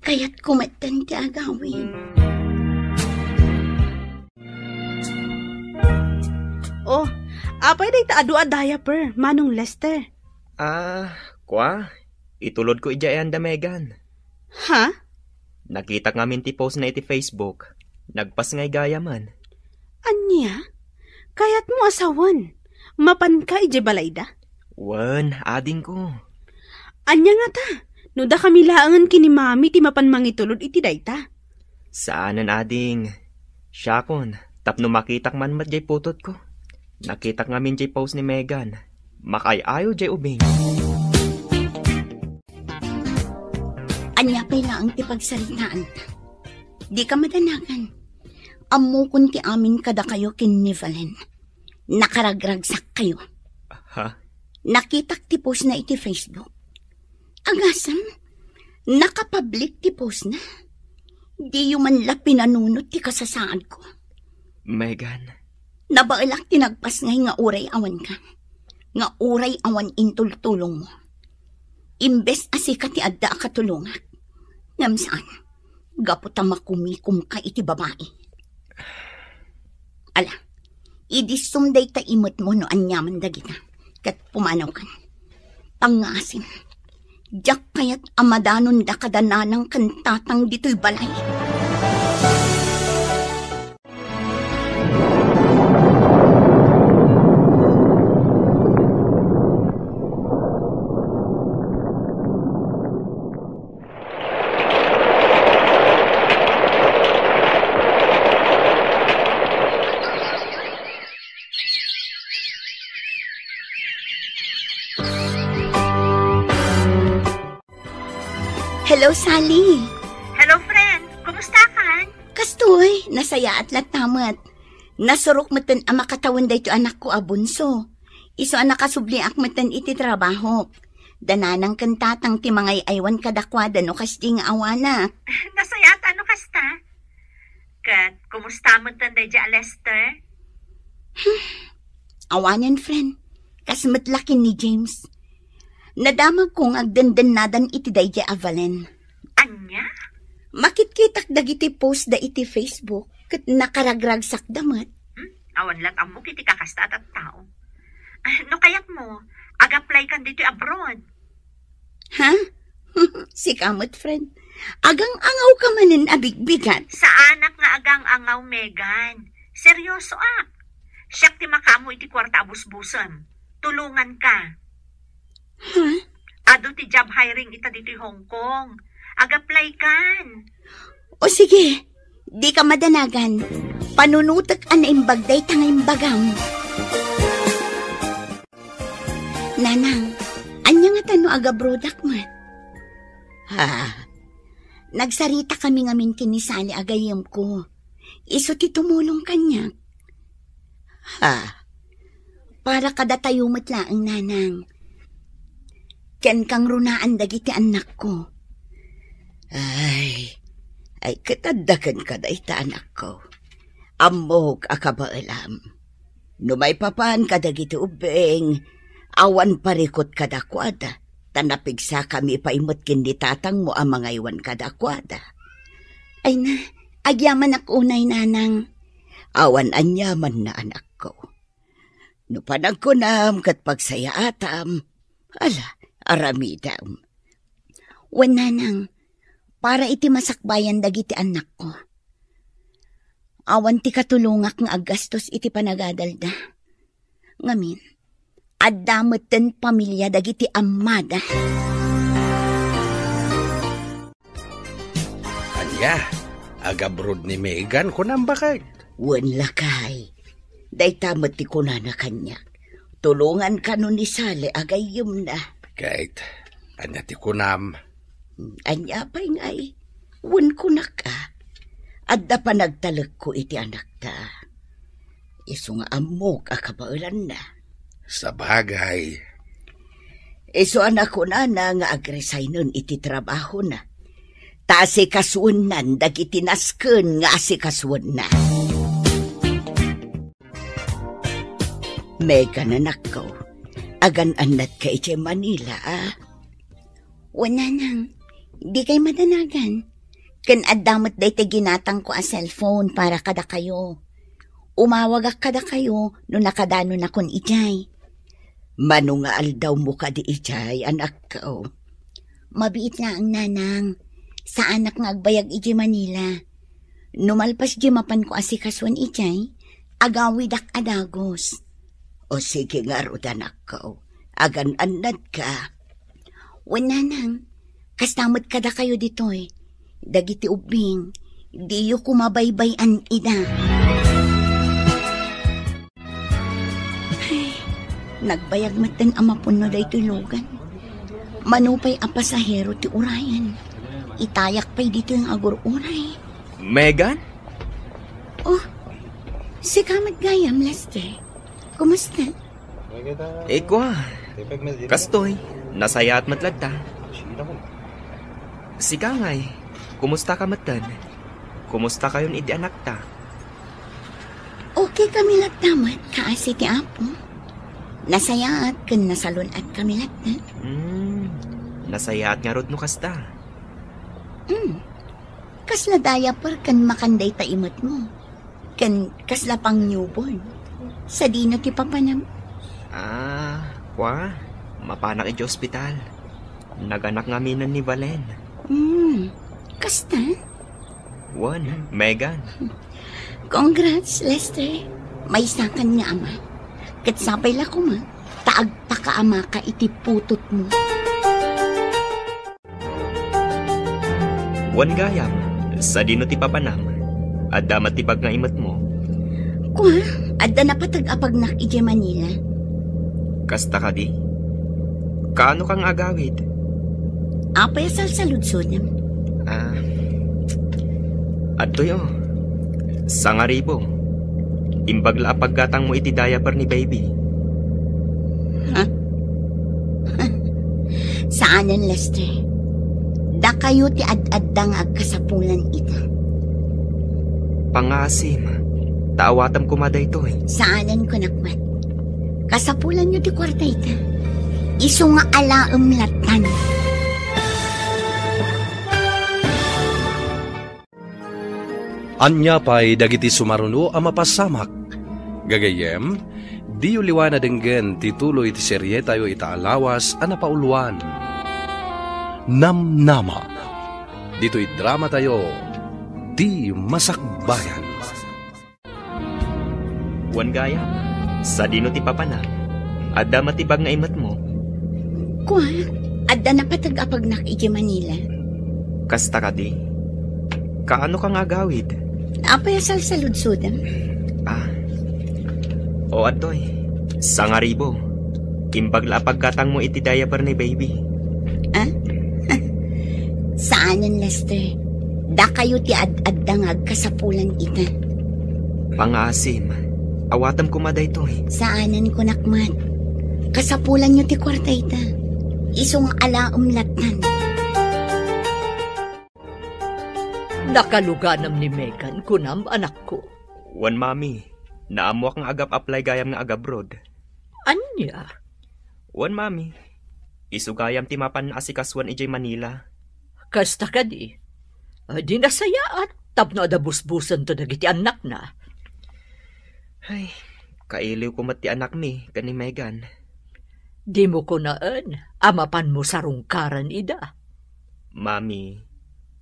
Kayatko metten ti agawid. Oh, apay dayta adu a diaper, Manong Lester? Ah, kua, itulodko idiay ayan da Megan. Ha? Nakitak ngamin ti postna iti Facebook. Nagpasngay gayamen. Ania? Kayatmo a sawen? Mapanka idiay balayda? Wen, adingko. Ania ngata? No dakami laengen ken ni Mami ti mapan mangitulod iti dayta? Saanen, ading. Siakon, tapno makitak man met jay putotko. Nakitak ngamin jay post ni Megan. Makaay-ayo jay ubing. Ania pay laeng ti pagsaritaanta? Dika madanagan. Ammokon ti amin kadakayo ken ni Valen. Nakaragragsakkayo. Ha? Nakitak ti postna iti Facebook. Agasem, nakapublic ti postna. Diyo man la pinanunot ti kasasaadko. Megan. Nabaelak ti nagpasngay nga uray awanka. Nga uray awan intultulongmo. Imbes a sika ti adda a katulongak. Ngem saan, gapu ta makumikomka iti babai. Ala, idissum dayta imetmo no aniaman dagita, ket pumanawkan. Pangngaasim, diak kayat a madanonda kada nanang ken tatang ditoy balay. Hello, Sally. Hello, friend. Kumusta kan? Kastoy, nasayaat latta met. Nasurok metten a makatawen daytoy anakko a bunso. Isu a nakasubliak metten iti trabahok. Da nanang ken tatang ti mangay-aywan kadakuada no kasdi nga awanak. Nasayaat no kasta. Ket kumusta metten daydiay a Lester? Awanen, friend. Kas met la ken ni James. Nadamagko nga agdendennadan iti daydiay a Valen. Ania? Makitkitak dagiti post da iti Facebook ket nakaragragsakda met. Hmm? Awan lat ammok iti kakasta a tattao. Ah, no kayatmo, ag-apply kan ditoy abroad. Ha? Sika met, friend. Agang-angaw ka manen a bigbigat. Saanak nga agang-angaw, Megan. Seryosoak. Siak ti makaammo iti kuarta a busbusem. Tulongan ka. Ha? Adu ti job hiring ita ditoy Hong Kong. Ag-apply kan. O sige, di ka madanagan. Panunutek a naimbag dayta nga imbagam. Nanang, ania ngata no agabrodak met? Ha? Nagsarita kami ngamin ken ni Sally a gayyemko. Isu ti tumulong kaniak. Ha? Para kadatayo met laeng, Nanang. Ken kangrunaan dagiti annakko. Ay, ay, ket adda kenka dayta, anakko. Ammok a kabaelam. No maipapan kadagiti ubbing, awan parikut kadakuada, ta napigsakami pay met ken ni tatangmo a mangaywan kadakuada. Ay na, agyamanak unay, Nanang. Awan aniamanna, anakko. No panagkunam ket pagsayaatam, ala, aramidem. Wen, Nanang, para iti masakbayan dagiti annakko. Awan ti katulongak nga aggastos iti panagadalda. Ngamin, adda metten pamilia dagiti ammada. Ania? Agabroad ni Megan, kunam, baket? Wen, lakay. Dayta met ti kunana kaniak. Tulongan kano ni Sally a gayyemna. Ket, ania ti kunam? Ania pay ngay? Wen, kunak a. Adda panagtalekko iti anakta. Isu nga ammok a kabaelanna. Sabagay. Isu a nakunana nga agresignen iti trabahona. Ta asikasuennan dagiti nasken nga asikasuenna. Megan, anakko, agan-annatka idiay Manila, a? Wen, nanang, dikay madanagan. Ken adda met dayta ginatangko a cellphone para kadakayo. Umawagak kadakayo no nakadanonakon idiay. Mano nga aldawmo kadi idiay, anakko? Mabiit laeng, nanang. Saanak nga agbayag idiay Manila. No malpas diay mapanko asikasuen idiay, agawidak a dagus. O sige ngarud, anakko. Agan-annadka. Wen, nanang, kasta met kadakayo ditoy. Dagiti ubbing, diyo koma baybay-an ida. Ay, nagbayag metten a mapunno daytoy lugan. Mano pay a pasahero ti urayan, itayak pay ditoy nga agur-uray. Megan? Oh, sika met gayam, Lester. Kumusta? Ikua, kastoy, nasayaat met latta. Sika ngay, kumusta ka metten? Kumusta kayon iti anakta? Okay kami latta met, kaasi ti Apo. Nasayaat ken nasalun-at kami latta. Hmm, nasayaat ngarud no kasta. Hmm. Kasla diaper ken makan dayta imetmo. Ken kasla pang newborn. Sadino ti papanam? Ah, kua, mapanak iti ospital. Naganak ngaminen ni Valen. Hmm, kasta? Wen, Megan. Congrats, Lester. Maysakan nga ama. Ket sapay la koma, ta agpakaamaka iti putotmo. Wen gayam, sadino ti papanam? Adda met ti bag nga imetmo? Kua, adda napateg a pagnak idiay Manila. Kasta kadi? Kaano ka nga agawid? Apay a salsaludsodem? Ah, adtoy, oh. Sangaribo. Imbag la a paggatangmo iti diaper ni baby. Ha? Saanen, Lester. Dakayo ti ad-adda nga agkasapulan ita. Pangaasim, ta awatem koma daytoy. Saanen, kunak met. Kasapulanyo ti kuarta ita. Isu nga alaem lattan. Ania pay dagiti sumaruno a mapasamak? Gagayyem, diyo liwan a denggen ti tuloy ti serietayo ita a lawas a napauluan, Namnama. Ditoy dramatayo, Ti Masakbayan. Wen gayam, sadino ti papanam? Adda met ti bag nga imetmo? Kua, adda napateg a pagnak idiay Manila. Kasta kadi? Kaano ka nga agawid? Apay a salsaludsodem? Ah. O, adtoy. Sangaribo. Imbag la a paggatangmo iti diaper ni baby. Ah? Saanen, Lester. Dakayo ti ad-adda nga agkasapulan ita. Pangaasim. Awatem koma daytoy. Saanen, kunak met. Kasapulanyo ti kuarta ita. Isu nga alaem lattan. Nakaluganam ni Megan, kunam, anakko? Wen, Mami. Naammoak nga agap-apply gayam nga agabroad. Ania? Wen, Mami. Isu gayam ti mapan asikasuan idiay Manila. Kasta kadi? Di nasayaat tapno adda busbusento dagiti annakna. Ay, kailiwko met ti anakmi ken ni Megan. Dimo kunaen a mapanmo sarungkaran ida. Mami,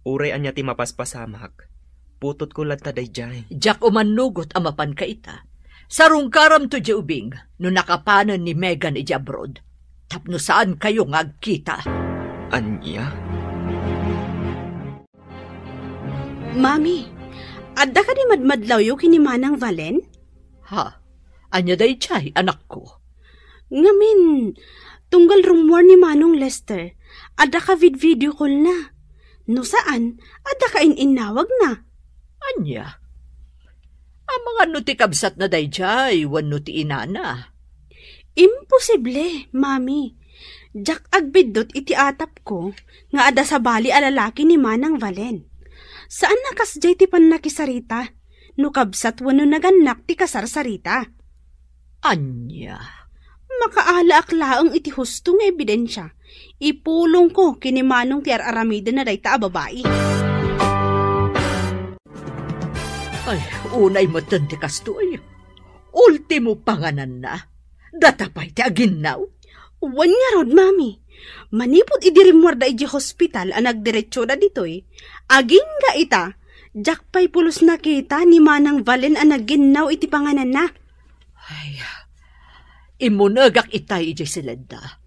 uray ania ti mapaspasamak, putotko latta daydiay. Diak umannugot a mapanka ita. Sarungkaramto diay ubing no nakapanen ni Megan idiay abroad, tapno saankayo nga agkita. Ania? Mami, adda kadi madmadlawyo ken ni Manang Valen? Ha? Ania daydiay, anakko? Ngamin, tunggal rummuar ni Manong Lester, adda ka vid-video call na. No saan, adda ka in-innawagna. Ania? Amangan no ti kabsatna daydiay wenno ti inana? Imposible, Mami. Diak agbiddut iti atapko nga adda sabali a lalaki ni Manang Valen. Saan a kasdiay ti pannakisarita no kabsat wenno nagannak ti kasarsarita. Ania? Makaalaak laeng iti husto nga ebidensia. Ipulongko ken ni Manong ti ar-aramidenna dayta a babai. Ay, unay metten ti kastoy. Ultimo pangananna. Data pay ti aginnaw. Wen ngarud, Mami. Manipud idi rimmuarda idiay hospital a nagdiretsoda ditoy, agingga ita, diak pay pulos nakita ni Manang Valen a naginnaw iti pangananna. Ay, immunegak itay idiay siledda.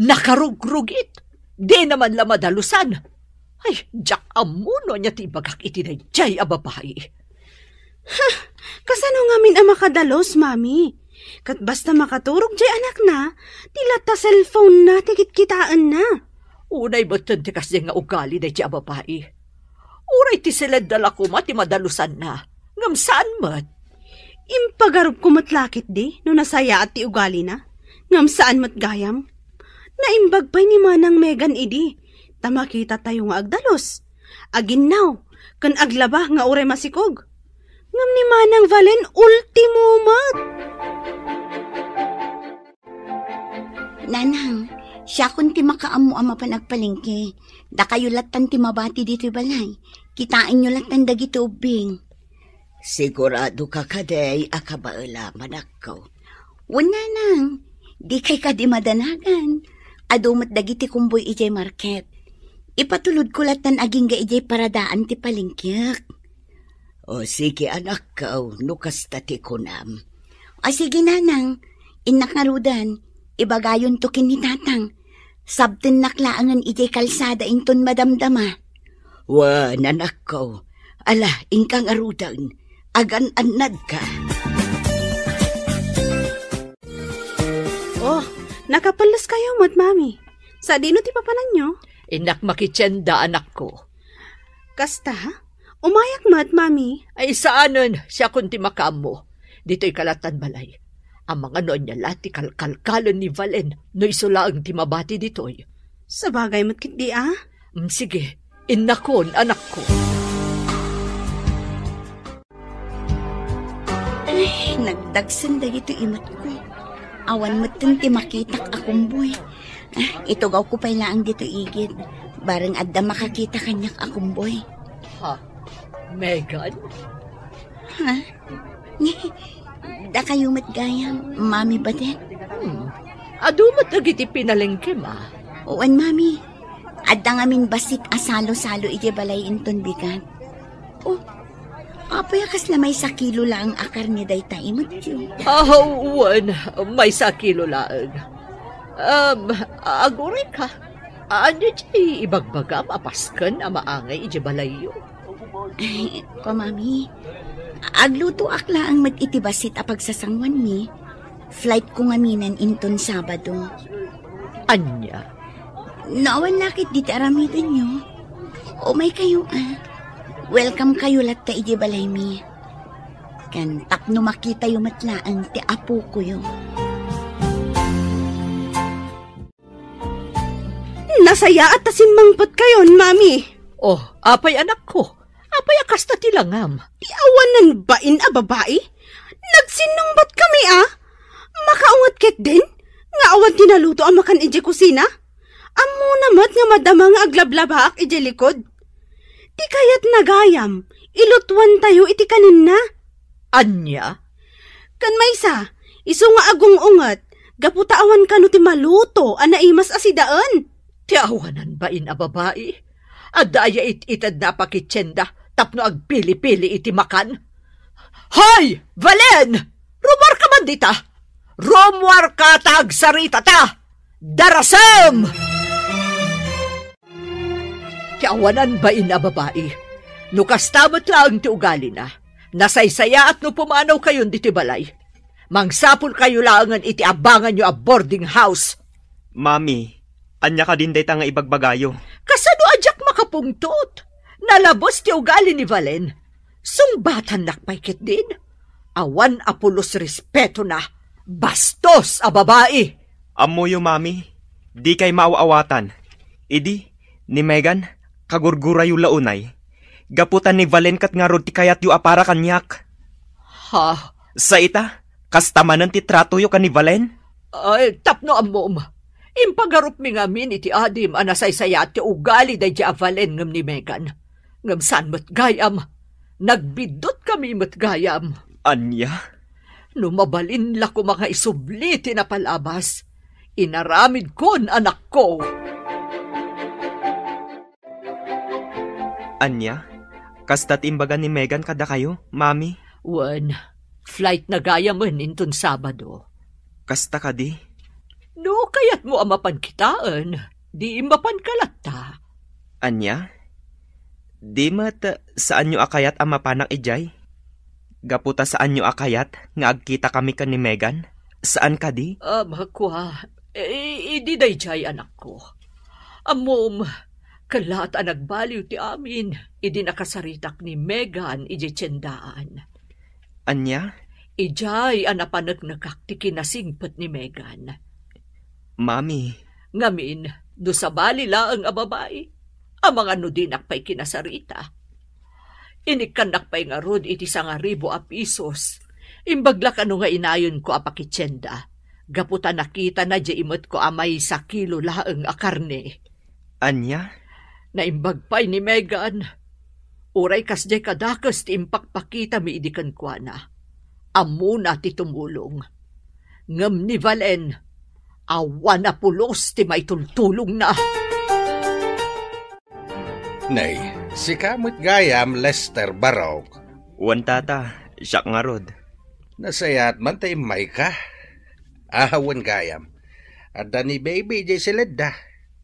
Nakarugrugit. Dina man la madalusan. Ay, diak ammo no ania ti ibagak iti daydiay a babai. Ha, kasano ngamin a makadalus, Mami? Ket basta makaturog diay anakna, ti latta cellphone-na ti kitkitaenna. Unay metten ti kasdiay nga ugali daydiay a babai. Uray ti siledda la koma ti madalusanna, ngem saan met. Impagarupko met la ketdi no nasayaat ti ugalina, ngem saan met gayam. Naimbag pay ni Manang Megan idi, ta makitatayo nga agdalus, aginnaw, ken aglaba nga uray masikog. Ngem ni Manang Valen, ultimo met. Nanang, siakon ti makaammo a mapan agpalengke. Dakayo lattan ti mabati ditoy balay. Kitaenyo lattan dagiti ubbing. Sigurado ka kadi a kabaelam, anakko? Wen, nanang, dikay kadi madanagan. Adu met dagiti kumboy idiay market. Ipatulodko lattan agingga idiay paradaan ti palengkek. O, sige, anakko, no kasta ti kunam. O, sige, nanang. Innak ngaruden, ibagayonto ken ni tatang. Sabtennak laengen idiay kalsada inton madamdama. Wen, anakko. Ala, inka ngaruden. Agan-annadka. Oh, nakapelleskayo met, Mami. Sadino ti papananyo? Innak makitienda, anakko. Kasta? Umayak met, Mami. Ay, saanen, siakon ti makaammo. Ditoy kalattan balay. Amangan no ania la ti kalkalkalen ni Valen no isu laeng ti mabati ditoy. Sabagay met ketdi a. Mm, sige, innakon, anakko. Ay, nagdagsen dagitoy imetko. Awan metten ti makitak a kumboy. Ah, itugawko pay laeng ditoy igid. Bareng adda makakita kaniak a kumboy. Ha? Megan? Ha? Dakayo met gayam, Mami Badet? Hmm. Adu met dagiti pinalengkem a? Wen, Mami. Adda ngamin bassit a salo-salo idiay balay inton bigat. Oh, apay a kasla maysa kilo laeng a karne dayta imetyo? Ah, wen, maysa kilo laeng. Um, aguray ka. Ania ti ibagbagam a pasken a maangay idiay balayyo? Ay, ko, Mami. Aglutoak laeng met iti bassit a pagsasanguanmi. Flightko ngaminen inton Sabado. Ania? No awan la ketdi ti aramidenyo, umaykayo a. Welcome kayo latta idiay balaymi. Ken tapno makitayo met laeng ti apokoyo. Nasayaat ta simmangpetkayon, Mami. Oh, apay, anakko? Apay a kasta ti langam? Ti awanan bain a babai? Nagsinnungbat kami a. Makaunget ketdin nga awan ti naluto a makan idiay kusina? Ammona met nga madama nga aglablabaak idiay likod. Ti kayatna gayam, ilutuantayo iti kaninna. Ania? Ken maysa, isu nga agung-unget, gapu ta awan kano ti maluto a naimas a sidaen. Ti awanan bain a babai, adda aya it-itedna a pakitienda tapno agpili-pili iti makan? Hoy, Valen! Rumuarka man dita! Rumuarka ta agsaritata! Darasem! Ti awanan bain a babai. No kasta met laeng ti ugalina, nasaysayaat no pumanawkayon ditoy balay. Mangsapulkayo laengen iti abanganyo a boarding house. Mami, ania kadin dayta nga ibagbagayo? Kasano a diak makapungtot? Nalabes ti ugali ni Valen. Sungbatannak pay ketdin? Awan a pulos respetona. Bastos a babai! Ammoyo, Mami, dikay maaw-awatan. Idi, ni Megan, kagurgurayo la unay. Gapu ta ni Valen ket ngarud ti kayatyo a para kaniak. Ha? Sa ita, kasta manen ti tratoyo ken ni Valen? Ay, tapno ammom, impagarupmi ngamin iti adim a nasaysayaat ti ugali daydi a Valen ngem ni Megan. Ngem saan met gayam, nagbiddutkami met gayam. Ania? No mabalin la koma nga isubli ti napalabas, inaramidkon, anakko. Ania? Kasta ti imbaga ni Megan kadakayo, Mami? Wen, flight na gayamen inton Sabado. Kasta kadi? No kayatmo a mapan kitaen, di mapanka latta. Ania? Di met saanyo a kayat a mapanak idiay? Gapu ta saanyo a kayat nga agkitakami ken ni Megan? Saan kadi? Ah, makua, eh, idi daydiay, anakko. Ammom, kalat a nagbaliw ti amin idi nakasaritak ni Megan idiay tiendaan. Ania? Idiay a napaneknekak ti kinasingpet ni Megan. Mami. Ngamin, no sabali laeng a babai, amangan no dinak pay kinasarita. Inikkannak pay ngarud iti sangaribu a pisos. Imbag la kano nga inayonko a pakitienda, gapu ta nakitana diay imetko a maysa kilo laeng a karne. Ania? Naimbag pay ni Megan. Uray kasdiay kadakes ti impakpakitami idi kenkuana. Ammona ti tumulong. Ngem ni Valen, awan a pulos ti maitultulongna. Nay, sika met gayam, Lester Barok. Wen, tata, siak ngarud. Nasayaat man ta immayka. Awan gayam. Adda ni baby idiay siledda.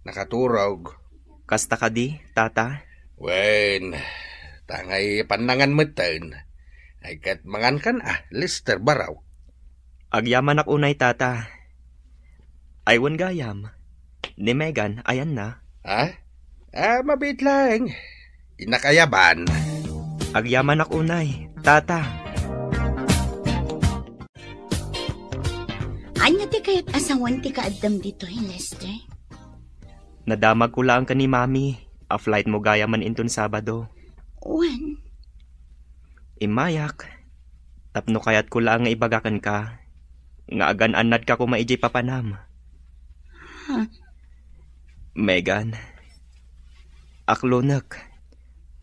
Nakaturog. Kasta kadi, tata? Wen, tangay pannangan metten. Ay ket mangankan a, Lester Barok. Agyamanak unay, tata. Ay wen gayam. Ni Megan, ayanna? Ha? Ah, mabiit laeng. Innak ayaban. Agyamanak unay, tata. Ania ti kayat a sawen ti kaaddam ditoy, Lester? Nadamagko laeng ken ni Mami a flightmo gayamen inton Sabado. Wen? Immayak, tapno kayatko laeng nga ibaga kenka nga agan-annadka koma idiay papanam. Ha? Megan, aklonek,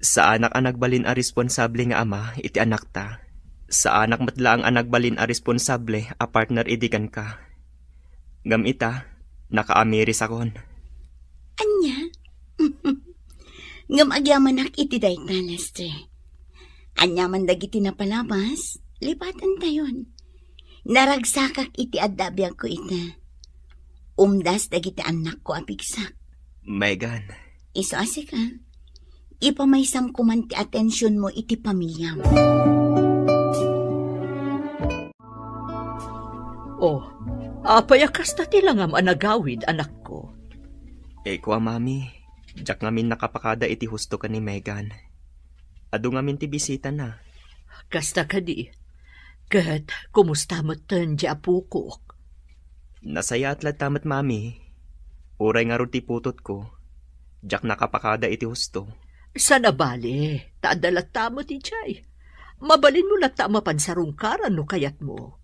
saanak a nagbalin a responsable nga ama iti anakta. Saanak met laeng a nagbalin a responsable a partner idi kenka. Ngem ita, nakaamirisakon. Ania? Ngem agyamanak iti dayta, Lester. Aniaman dagiti napalabas, lipatantayon. Naragsakak iti adda a biagko ita. Umdas dagiti annakko a pigsak. Megan. Isu a sika, ipamaysam koman ti atensionmo iti pamiliam. Oh, apay a kasta ti langam a nagawid, anakko? Eko a, Mami, diak ngamin nakapakada iti husto ken ni Megan. Adu ngamin ti bisitana. Kasta kadi. Ket kumusta metten ti apokok? Nasayaat latta met, Mami. Uray ngarud ti putotko, diak nakapakada iti husto. Saan a bale, ta adda latta met idiay. Mabalinmo latta a mapan sarungkaran no kayatmo.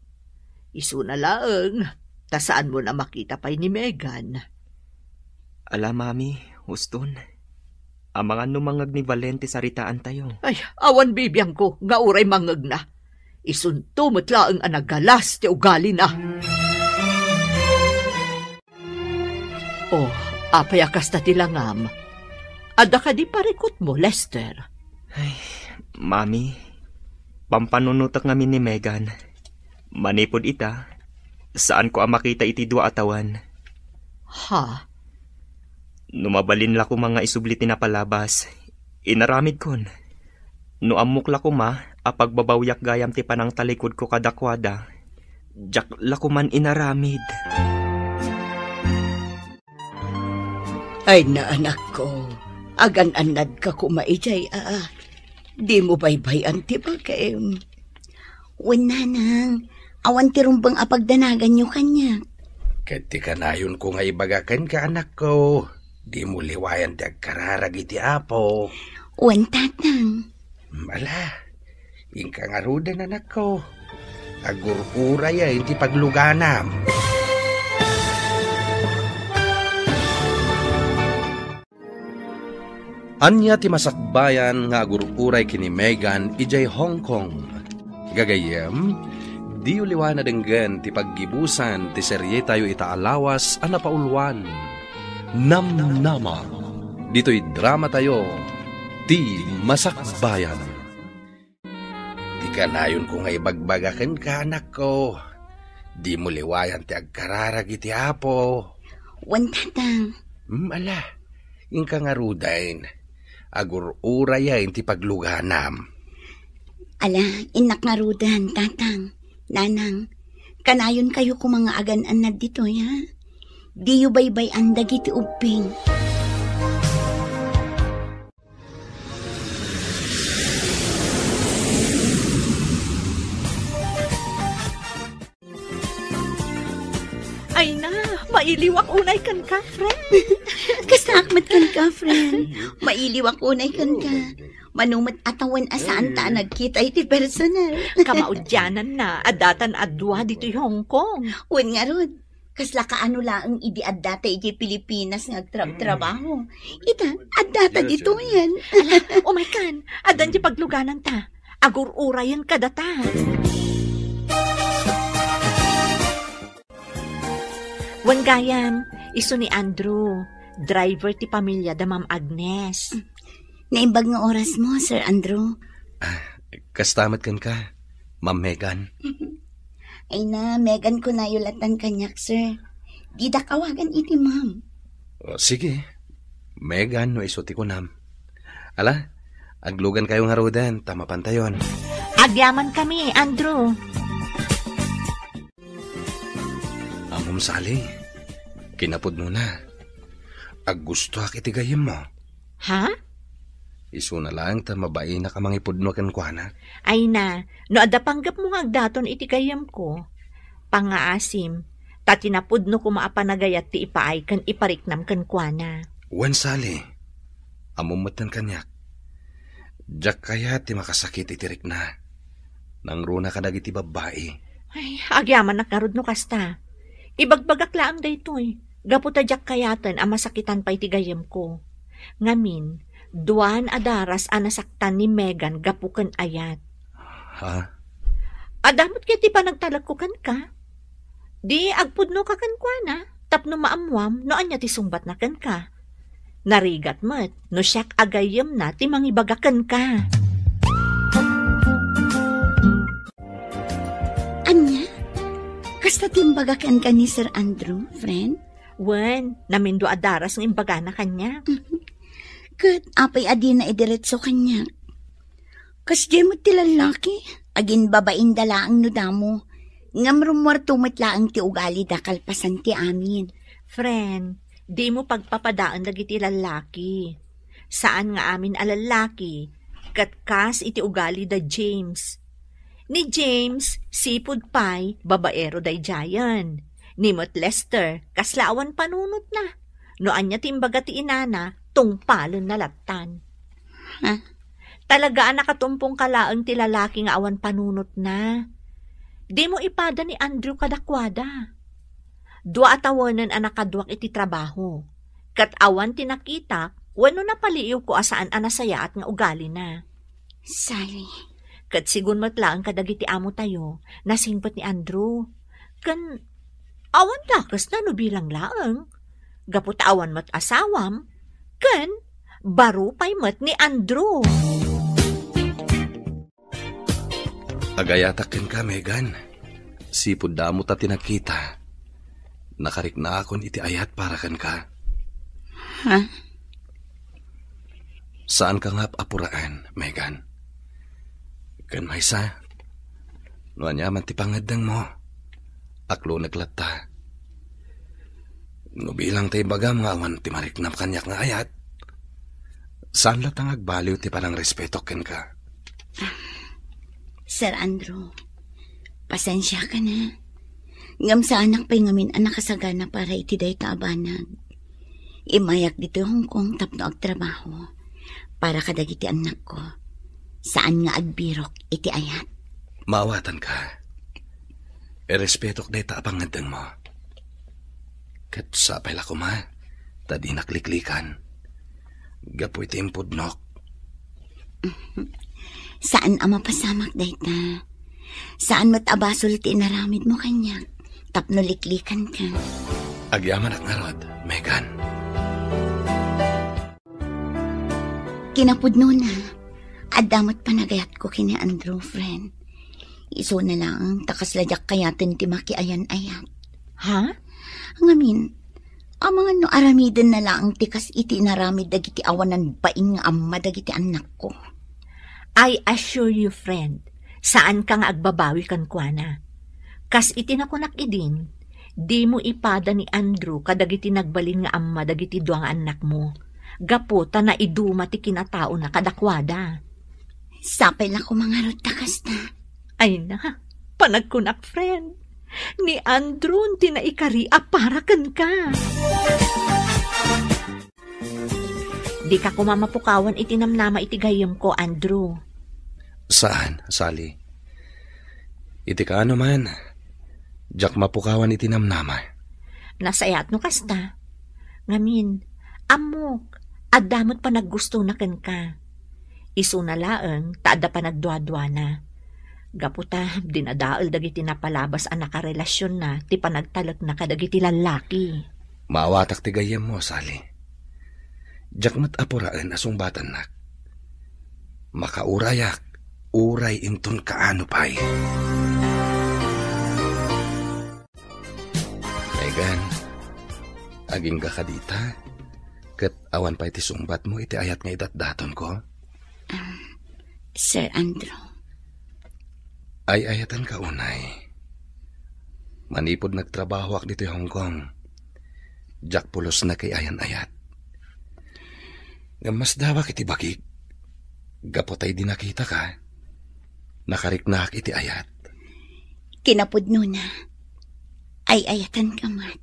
Isuna laeng, ta saanmon a makita pay ni Megan. Ala, Mami, huston. Amangan no mangngeg ni Valen ti saritaantayo. Ay, awan bibiangko nga uray mangngegna. Isunto met laeng a nagalas ti ugalina. Oh, apay a kasta ti langam? Adda kadi parikutmo, Lester? Ay, Mami, pampanunotek ngamin ni Megan. Manipud ita, saanko a makita iti dua a tawen. Ha? No mabalin la koma nga isubli ti napalabas, inaramidkon. No ammok la koma a pagbabawiak gayam ti panangtalikudko kadakuada, diak la koman inaramid. Ay, naanakko, agan-annadka koma idiay, aa. Dimo baybay-an ti bagim. Wen, nanang, awan ti rumbeng a pagdanaganyo kaniak. Ket ti kanayonko nga ibaga kenka, anakko, dimo liwayan ti agkararag iti Apo. Wen, tatang. Ala, inka ngaruden, anakko. Agur-urayen ti pagluganam. Ania ti masakbayan nga agur-uray ken ni Megan idiay Hong Kong? Gagayyem, diyo liwayan a denggen ti paggibusan ti serietayo ita a lawas a napauluan, Namnama. Ditoy dramatayo, Ti Masakbayan. Ti kanayonko nga ibagbaga kenka, anakko, dimo liwayan ti agkararag iti Apo. Wen, tatang. Hmm, ala, inka ngaruden. Agur-urayen ti pagluganam. Ala, innak ngaruden, tatang, nanang. Kanayonkayo koma nga agan-annad ditoy, ha? Diyo baybay-an dagiti ubbing. Ay na, mailiwak unay kenka, friend. Kastaak met kenka, friend. Mailiwak unay kenka. Mano met a tawen a saanta a nagkita iti personal. Kamaudiananna, addatan a dua ditoy Hong Kong. Wen ngarud, kasla kaano laeng idi addata idiay Pilipinas nga agtrabtrabaho. Ita, addata ditoyen. Ala, umaykan, addan ti paglugananta. Agur-urayen kadata. Wen gayam, isu ni Andrew, driver ti pamilya da Ma'am Agnes. Naimbag nga orasmo, Sir Andrew. Ah, kasta met kenka, Ma'am Megan. Ay na, Megan kunayo latan kaniak, sir. Didak awagan iti ma'am. O, sige. Megan no isu ti kunam. Ala, aglugankayo ngaruden ta mapantayon. Agyamankami, Andrew. Ammom, Sally, kinapudnona, aggustoak iti gayyemmo. Ha? Isuna laeng ta mabainak a mangipudno kenkuana. Ay na, no adda panggepmo nga agdaton iti gayyemko, pangngaasim, ta ti napudno koma a panagayat ti ipaay ken ipariknam kenkuana. Wen, Sally, ammom metten kaniak. Diak kayat ti makasakit iti rikna. Nangruna kadagiti babbai. Ay, agyamanak ngarud no kasta. Ibagbagak laeng daytoy, gapu ta diak kayaten a masakitan pay ti gayyemko. Ngamin, duan a daras a nasaktan ni Megan gapu ken ayat. Ha? Adda met ket ti panagtalekko kenka. Di agpudnoka kenkuana tapno maammuam no ania ti sungbatna kenka. Narigat met no siak a gayyemna ti mangibaga kenka. Ania? Kasta ti imbaga kenka ni Sir Andrew, friend? Wen, namindua a daras nga imbagana kaniak. Ket apay a dina idiretso kaniak? Kasdiay met ti lallaki, aginbabainda laeng no damo, ngem rummuarto met laeng ti ugalida kalpasan ti amin. Friend, dimo pagpapadaen dagiti lallaki. Saan nga amin a lallaki, ket kas iti ugali da James. Ni James, sipud pay, babaero daydiayen. Ni met Lester, kasla awan panunotna. No ania ti imbaga ti inana, tungpalenna lattan. Ha? Talaga a nakatumpong ka laeng ti lalaki nga awan panunotna. Dimo ipada ni Andrew kadakuada. Dua a tawenen a nakaduak iti trabaho, ket awan ti nakitak wenno napaliiwko a saan a nasayaat nga ugalina. Sally. Ket sigun met laeng kadagiti amotayo, nasingpet ni Andrew. Ken awan dakesna no bilang laeng, gapu ta awan met asawam, ken baro pay met ni Andrew. Agayatak kenka, Megan. Sipud damo ta ti nagkita. Nakariknaakon iti ayat para kenka. Ha? Saanka nga ap-apuraen, Megan. Ken maysa, no aniaman ti pangngeddengmo, aklonek latta. No bilang ta ibagam nga awan ti mariknam kaniak nga ayat, saan latta nga agbaliw ti panangrespetok kenka. Sir Andrew, pasensiakan a. Ngem saanak pay ngamin a nakasagana para iti dayta a banag. Immayak ditoy Hong Kong tapno agtrabaho para kadagiti annakko. Saan nga agbirok iti ayat. Maawatanka. Irespetok dayta a pangngeddengmo. Ket sapay la koma ta dinak liklikan. Gapu iti impudnok. Saan a mapasamak dayta. Saan met a basol ti inaramidmo kaniak tapno liklikanka. Agyamanak ngarud, Megan. Kinapudnona, adda met panagayatko ken ni Andrew, friend. Isuna laeng ta kasla diak kayaten ti makiayan-ayat. Ha? Ngamin, amangan no aramidenna laeng ti kas iti inaramid dagiti awanan bain nga amma dagiti annakko. I assure you, friend, saanka nga agbabawi kenkuana. Kas iti nakunak idin, dimo ipada ni Andrew kadagiti nagbalin nga amma dagiti dua nga annakmo, gapu ta naiduma ti kinataona kadakuada. Sapay la koma ngarud ta kasta. Ay na, panagkunak, friend. Ni Andrew ti naikari a para kenka. Dika koma mapukawan iti namnama iti gayyemko, Andrew. Saan, Sally? Iti kaano man, diak mapukawan iti namnama. Nasayaat no kasta. Ngamin, ammok, adda met panaggustona kenka. Isuna laeng ta adda panagduaduana. Gapu ta dinadael dagiti napalabas a nakarelasionna ti panagtalekna kadagiti lallaki. Maawatak ti gayyemmo, Sally. Diak met apuraen a sungbatannak. Makaurayak, uray inton kaano pay. Megan, agingga kadi ita, ket awan pay ti sungbatmo iti ayat nga idatdatonko? Ah, Sir Andrew. Ay-ayatenka unay. Manipud nagtrabahoak ditoy Hong Kong, diak pulos nakaayan-ayat. Ngem masdawak iti bagik, gapu ta idi nakitaka, nakariknaak iti ayat. Kinapudnona, ay-ayatenka met.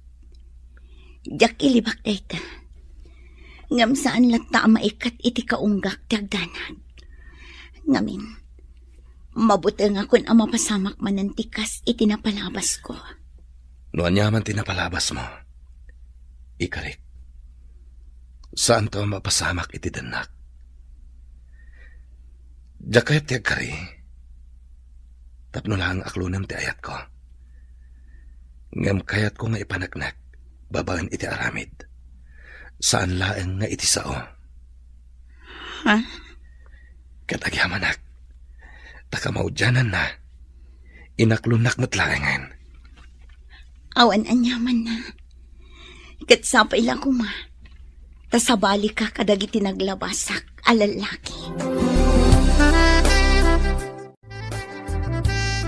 Diak ilibak dayta. Ngem saan latta a maikkat iti kaunggak ti agdanag. Ngamin, mabutengakon a mapasamak manen ti kas iti napalabasko. No aniaman ti napalabasmo, ikarik. Saanto a mapasamak iti dennak. Diak kayat ti agkari. Tapno laeng aklonem ti ayatko. Ngem kayatko nga ipaneknek babaen iti aramid. Saan laeng nga iti sao. Ha? Ket agyamanak, ta kamaudiananna, inaklonnak met laengen. Awan aniamanna. Ket sapay la koma, ta sabalika kadagiti naglabasak a lallaki.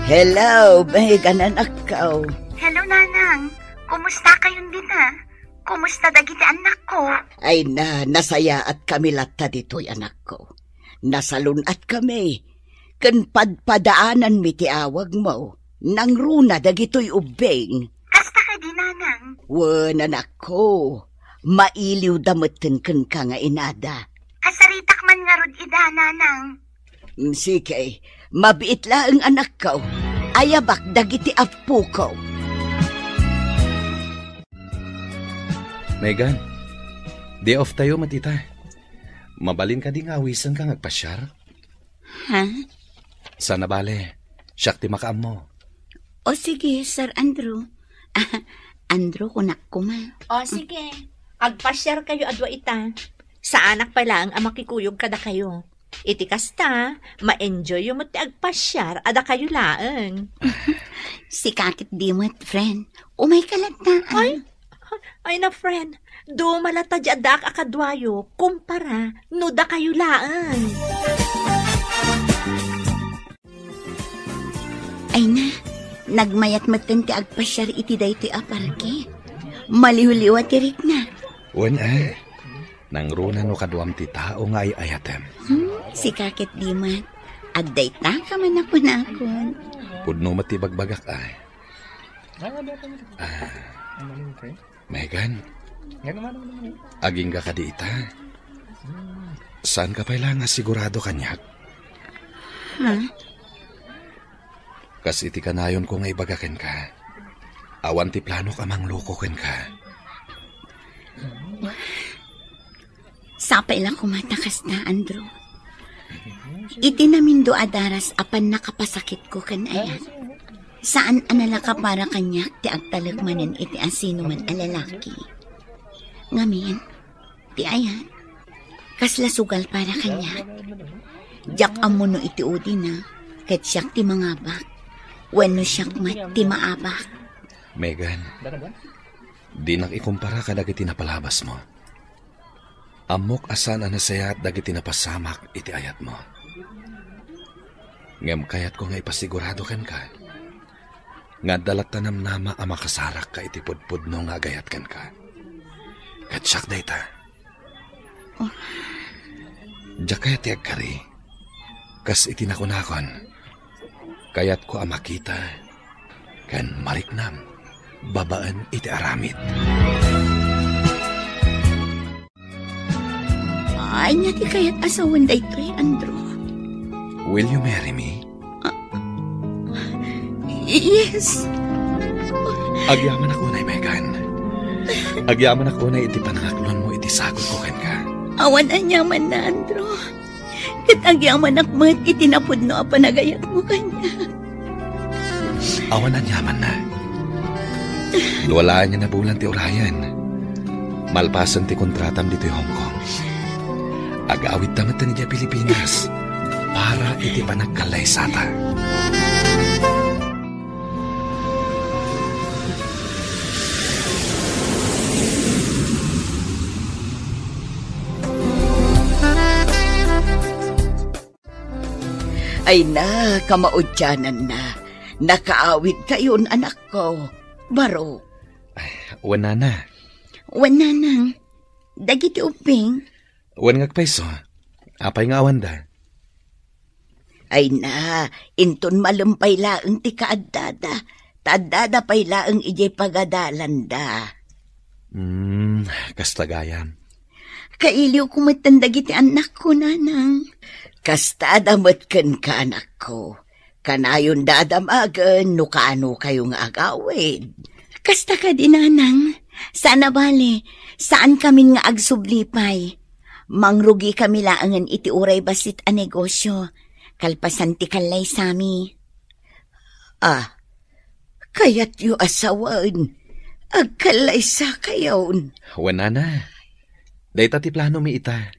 Hello, Megan, anakko. Hello, Nanang. Kumusta kayon dita? Kumusta dagiti annakko? Ay na, nasayaat kami latta ditoy, anakko. Nasalun-at kami, ken padpadaananmi ti awagmo. Nangruna dagitoy ubbing. Kasta kadi, Nanang? Wen, anakko. Mailiwda metten kenka nga inada. Kasaritak man ngarud ida, Nanang. Mm, sige, mabiit laeng, anakko. Ayabak dagiti appoko. Megan, day off tayo met ita. Mabalin kadi nga awisenka nga agpasiar? Ha? Saan a bale, siak ti makaammo. O sige, Sir Andrew. Ah, Andrew, kunak koma. O sige, agpasiar kayo a dua ita. Saanak pay laeng a makikuyog kadakayo. Iti kasta, ma-enjoy yo met ti agpasiar a dakayo laeng. Sika ket di met, friend. Umayka latta, ah. Ay, ay na, friend. Duma latta di addaak a kaduayo kumpara no dakayo laeng. Ay na, nagmayat metten ti agpasiar iti daytoy a parke. Maliwliwa ti rikna. Wen, eh. Nangruna no kaduam ti tao nga ay-ayatem. Hmm, sika ket di met. Adda ita ka man a kunakon. Pudno met ti bagbagak, ay. Ah, Megan, agingga kadi ita? Saanka pay la nga sigurado kaniak? Ha? Kas iti kanayonko nga ibaga kenka, awan ti planok a mangloko kenka. Sapay la koma ta kasta, Andrew. Iti namindua a daras a pannakapasakitko ken Ayat, saan a nalaka para kaniak ti agtalek manen iti asinoman a lalaki. Ngamin, ti Ayat, kasla sugal para kaniak. Diak ammo no iti udina, ket siak ti mangabak, wenno siak met ti maabak. Megan, dinak ikumpara kadagiti napalabasmo. Ammok a saan a nasayaat dagiti napasamak iti ayatmo. Ngem kayatko nga ipasigurado kenka nga adda latta namnama a makasarakka iti pudpudno nga agayat kenka. Ket siak dayta. Oh. Diak kayat ti agkari. Kas iti nakunakon, kayatko a makita ken mariknam babaen iti aramid. Ania ti kayat a sawen daytoy, Andrew? Will you marry me? Ah, yes. Agyamanak unay, Megan. Agyamanak unay iti panangaklonmo iti sakutko kenka. Awan aniamanna, Andrew. Ket agyamanak met iti napudno a panagayatmo kaniak. Awan aniamanna. No alaen nga nabulan ti urayen, malpasen ti kontratam ditoy Hong Kong, agawidta met idiay Pilipinas para iti panagkallaysata. Ay na, kamaudiananna. Nakaawidkayon, anakko. Baro. Ay, wen, nana. Wen, nanang. Dagiti ubbing. Wen nga agpayso. Apay nga awanda? Ay na, inton malem pay laeng ti kaaddada, ta addada pay laeng idiay pagadalanda. Hmm, kasta gayam. Kailiwko metten dagiti annakko, nanang. Kastada met kenka, anakko. Kanayonda a damagen no kaanokayo nga agawid. Kasta kadi, nanang. Saan a bale, saankamin nga agsubli pay. Mangrugikami laengen iti uray bassit a negosio, kalpasan ti kallaysami. Ah, kayatyo a sawen, agkallaysakayon. Wen, nana. Dayta ti planomi ita.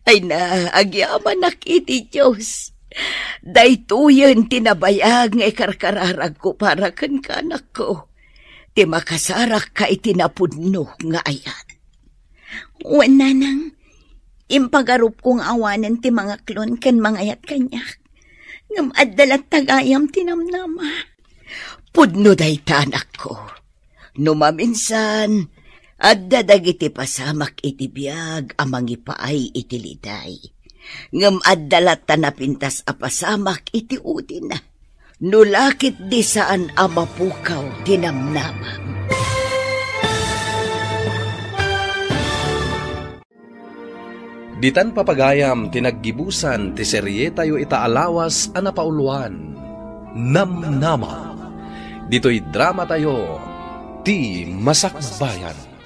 Ay na, agyamanak iti Dios. Daytoyen ti nabayag nga ikarkararagko para kenka, anakko. Ti makasarakka iti napudno nga ayat. Wen, nanang, impagarupko nga awanen ti mangaklon ken mangayat kaniak. Ngem adda latta gayam ti namnama. Pudno dayta, anakko. No maminsan, adda dagiti pasamak iti biag a mangipaay iti liday. Ngem adda latta napintas a pasamak iti udina. No la ketdi saan a mapukaw ti namnamam. Ditan, papagayam, ti naggibusan ti serietayo ita a lawas a napauluan, Namnama. Ditoy dramatayo, Ti Masakbayan.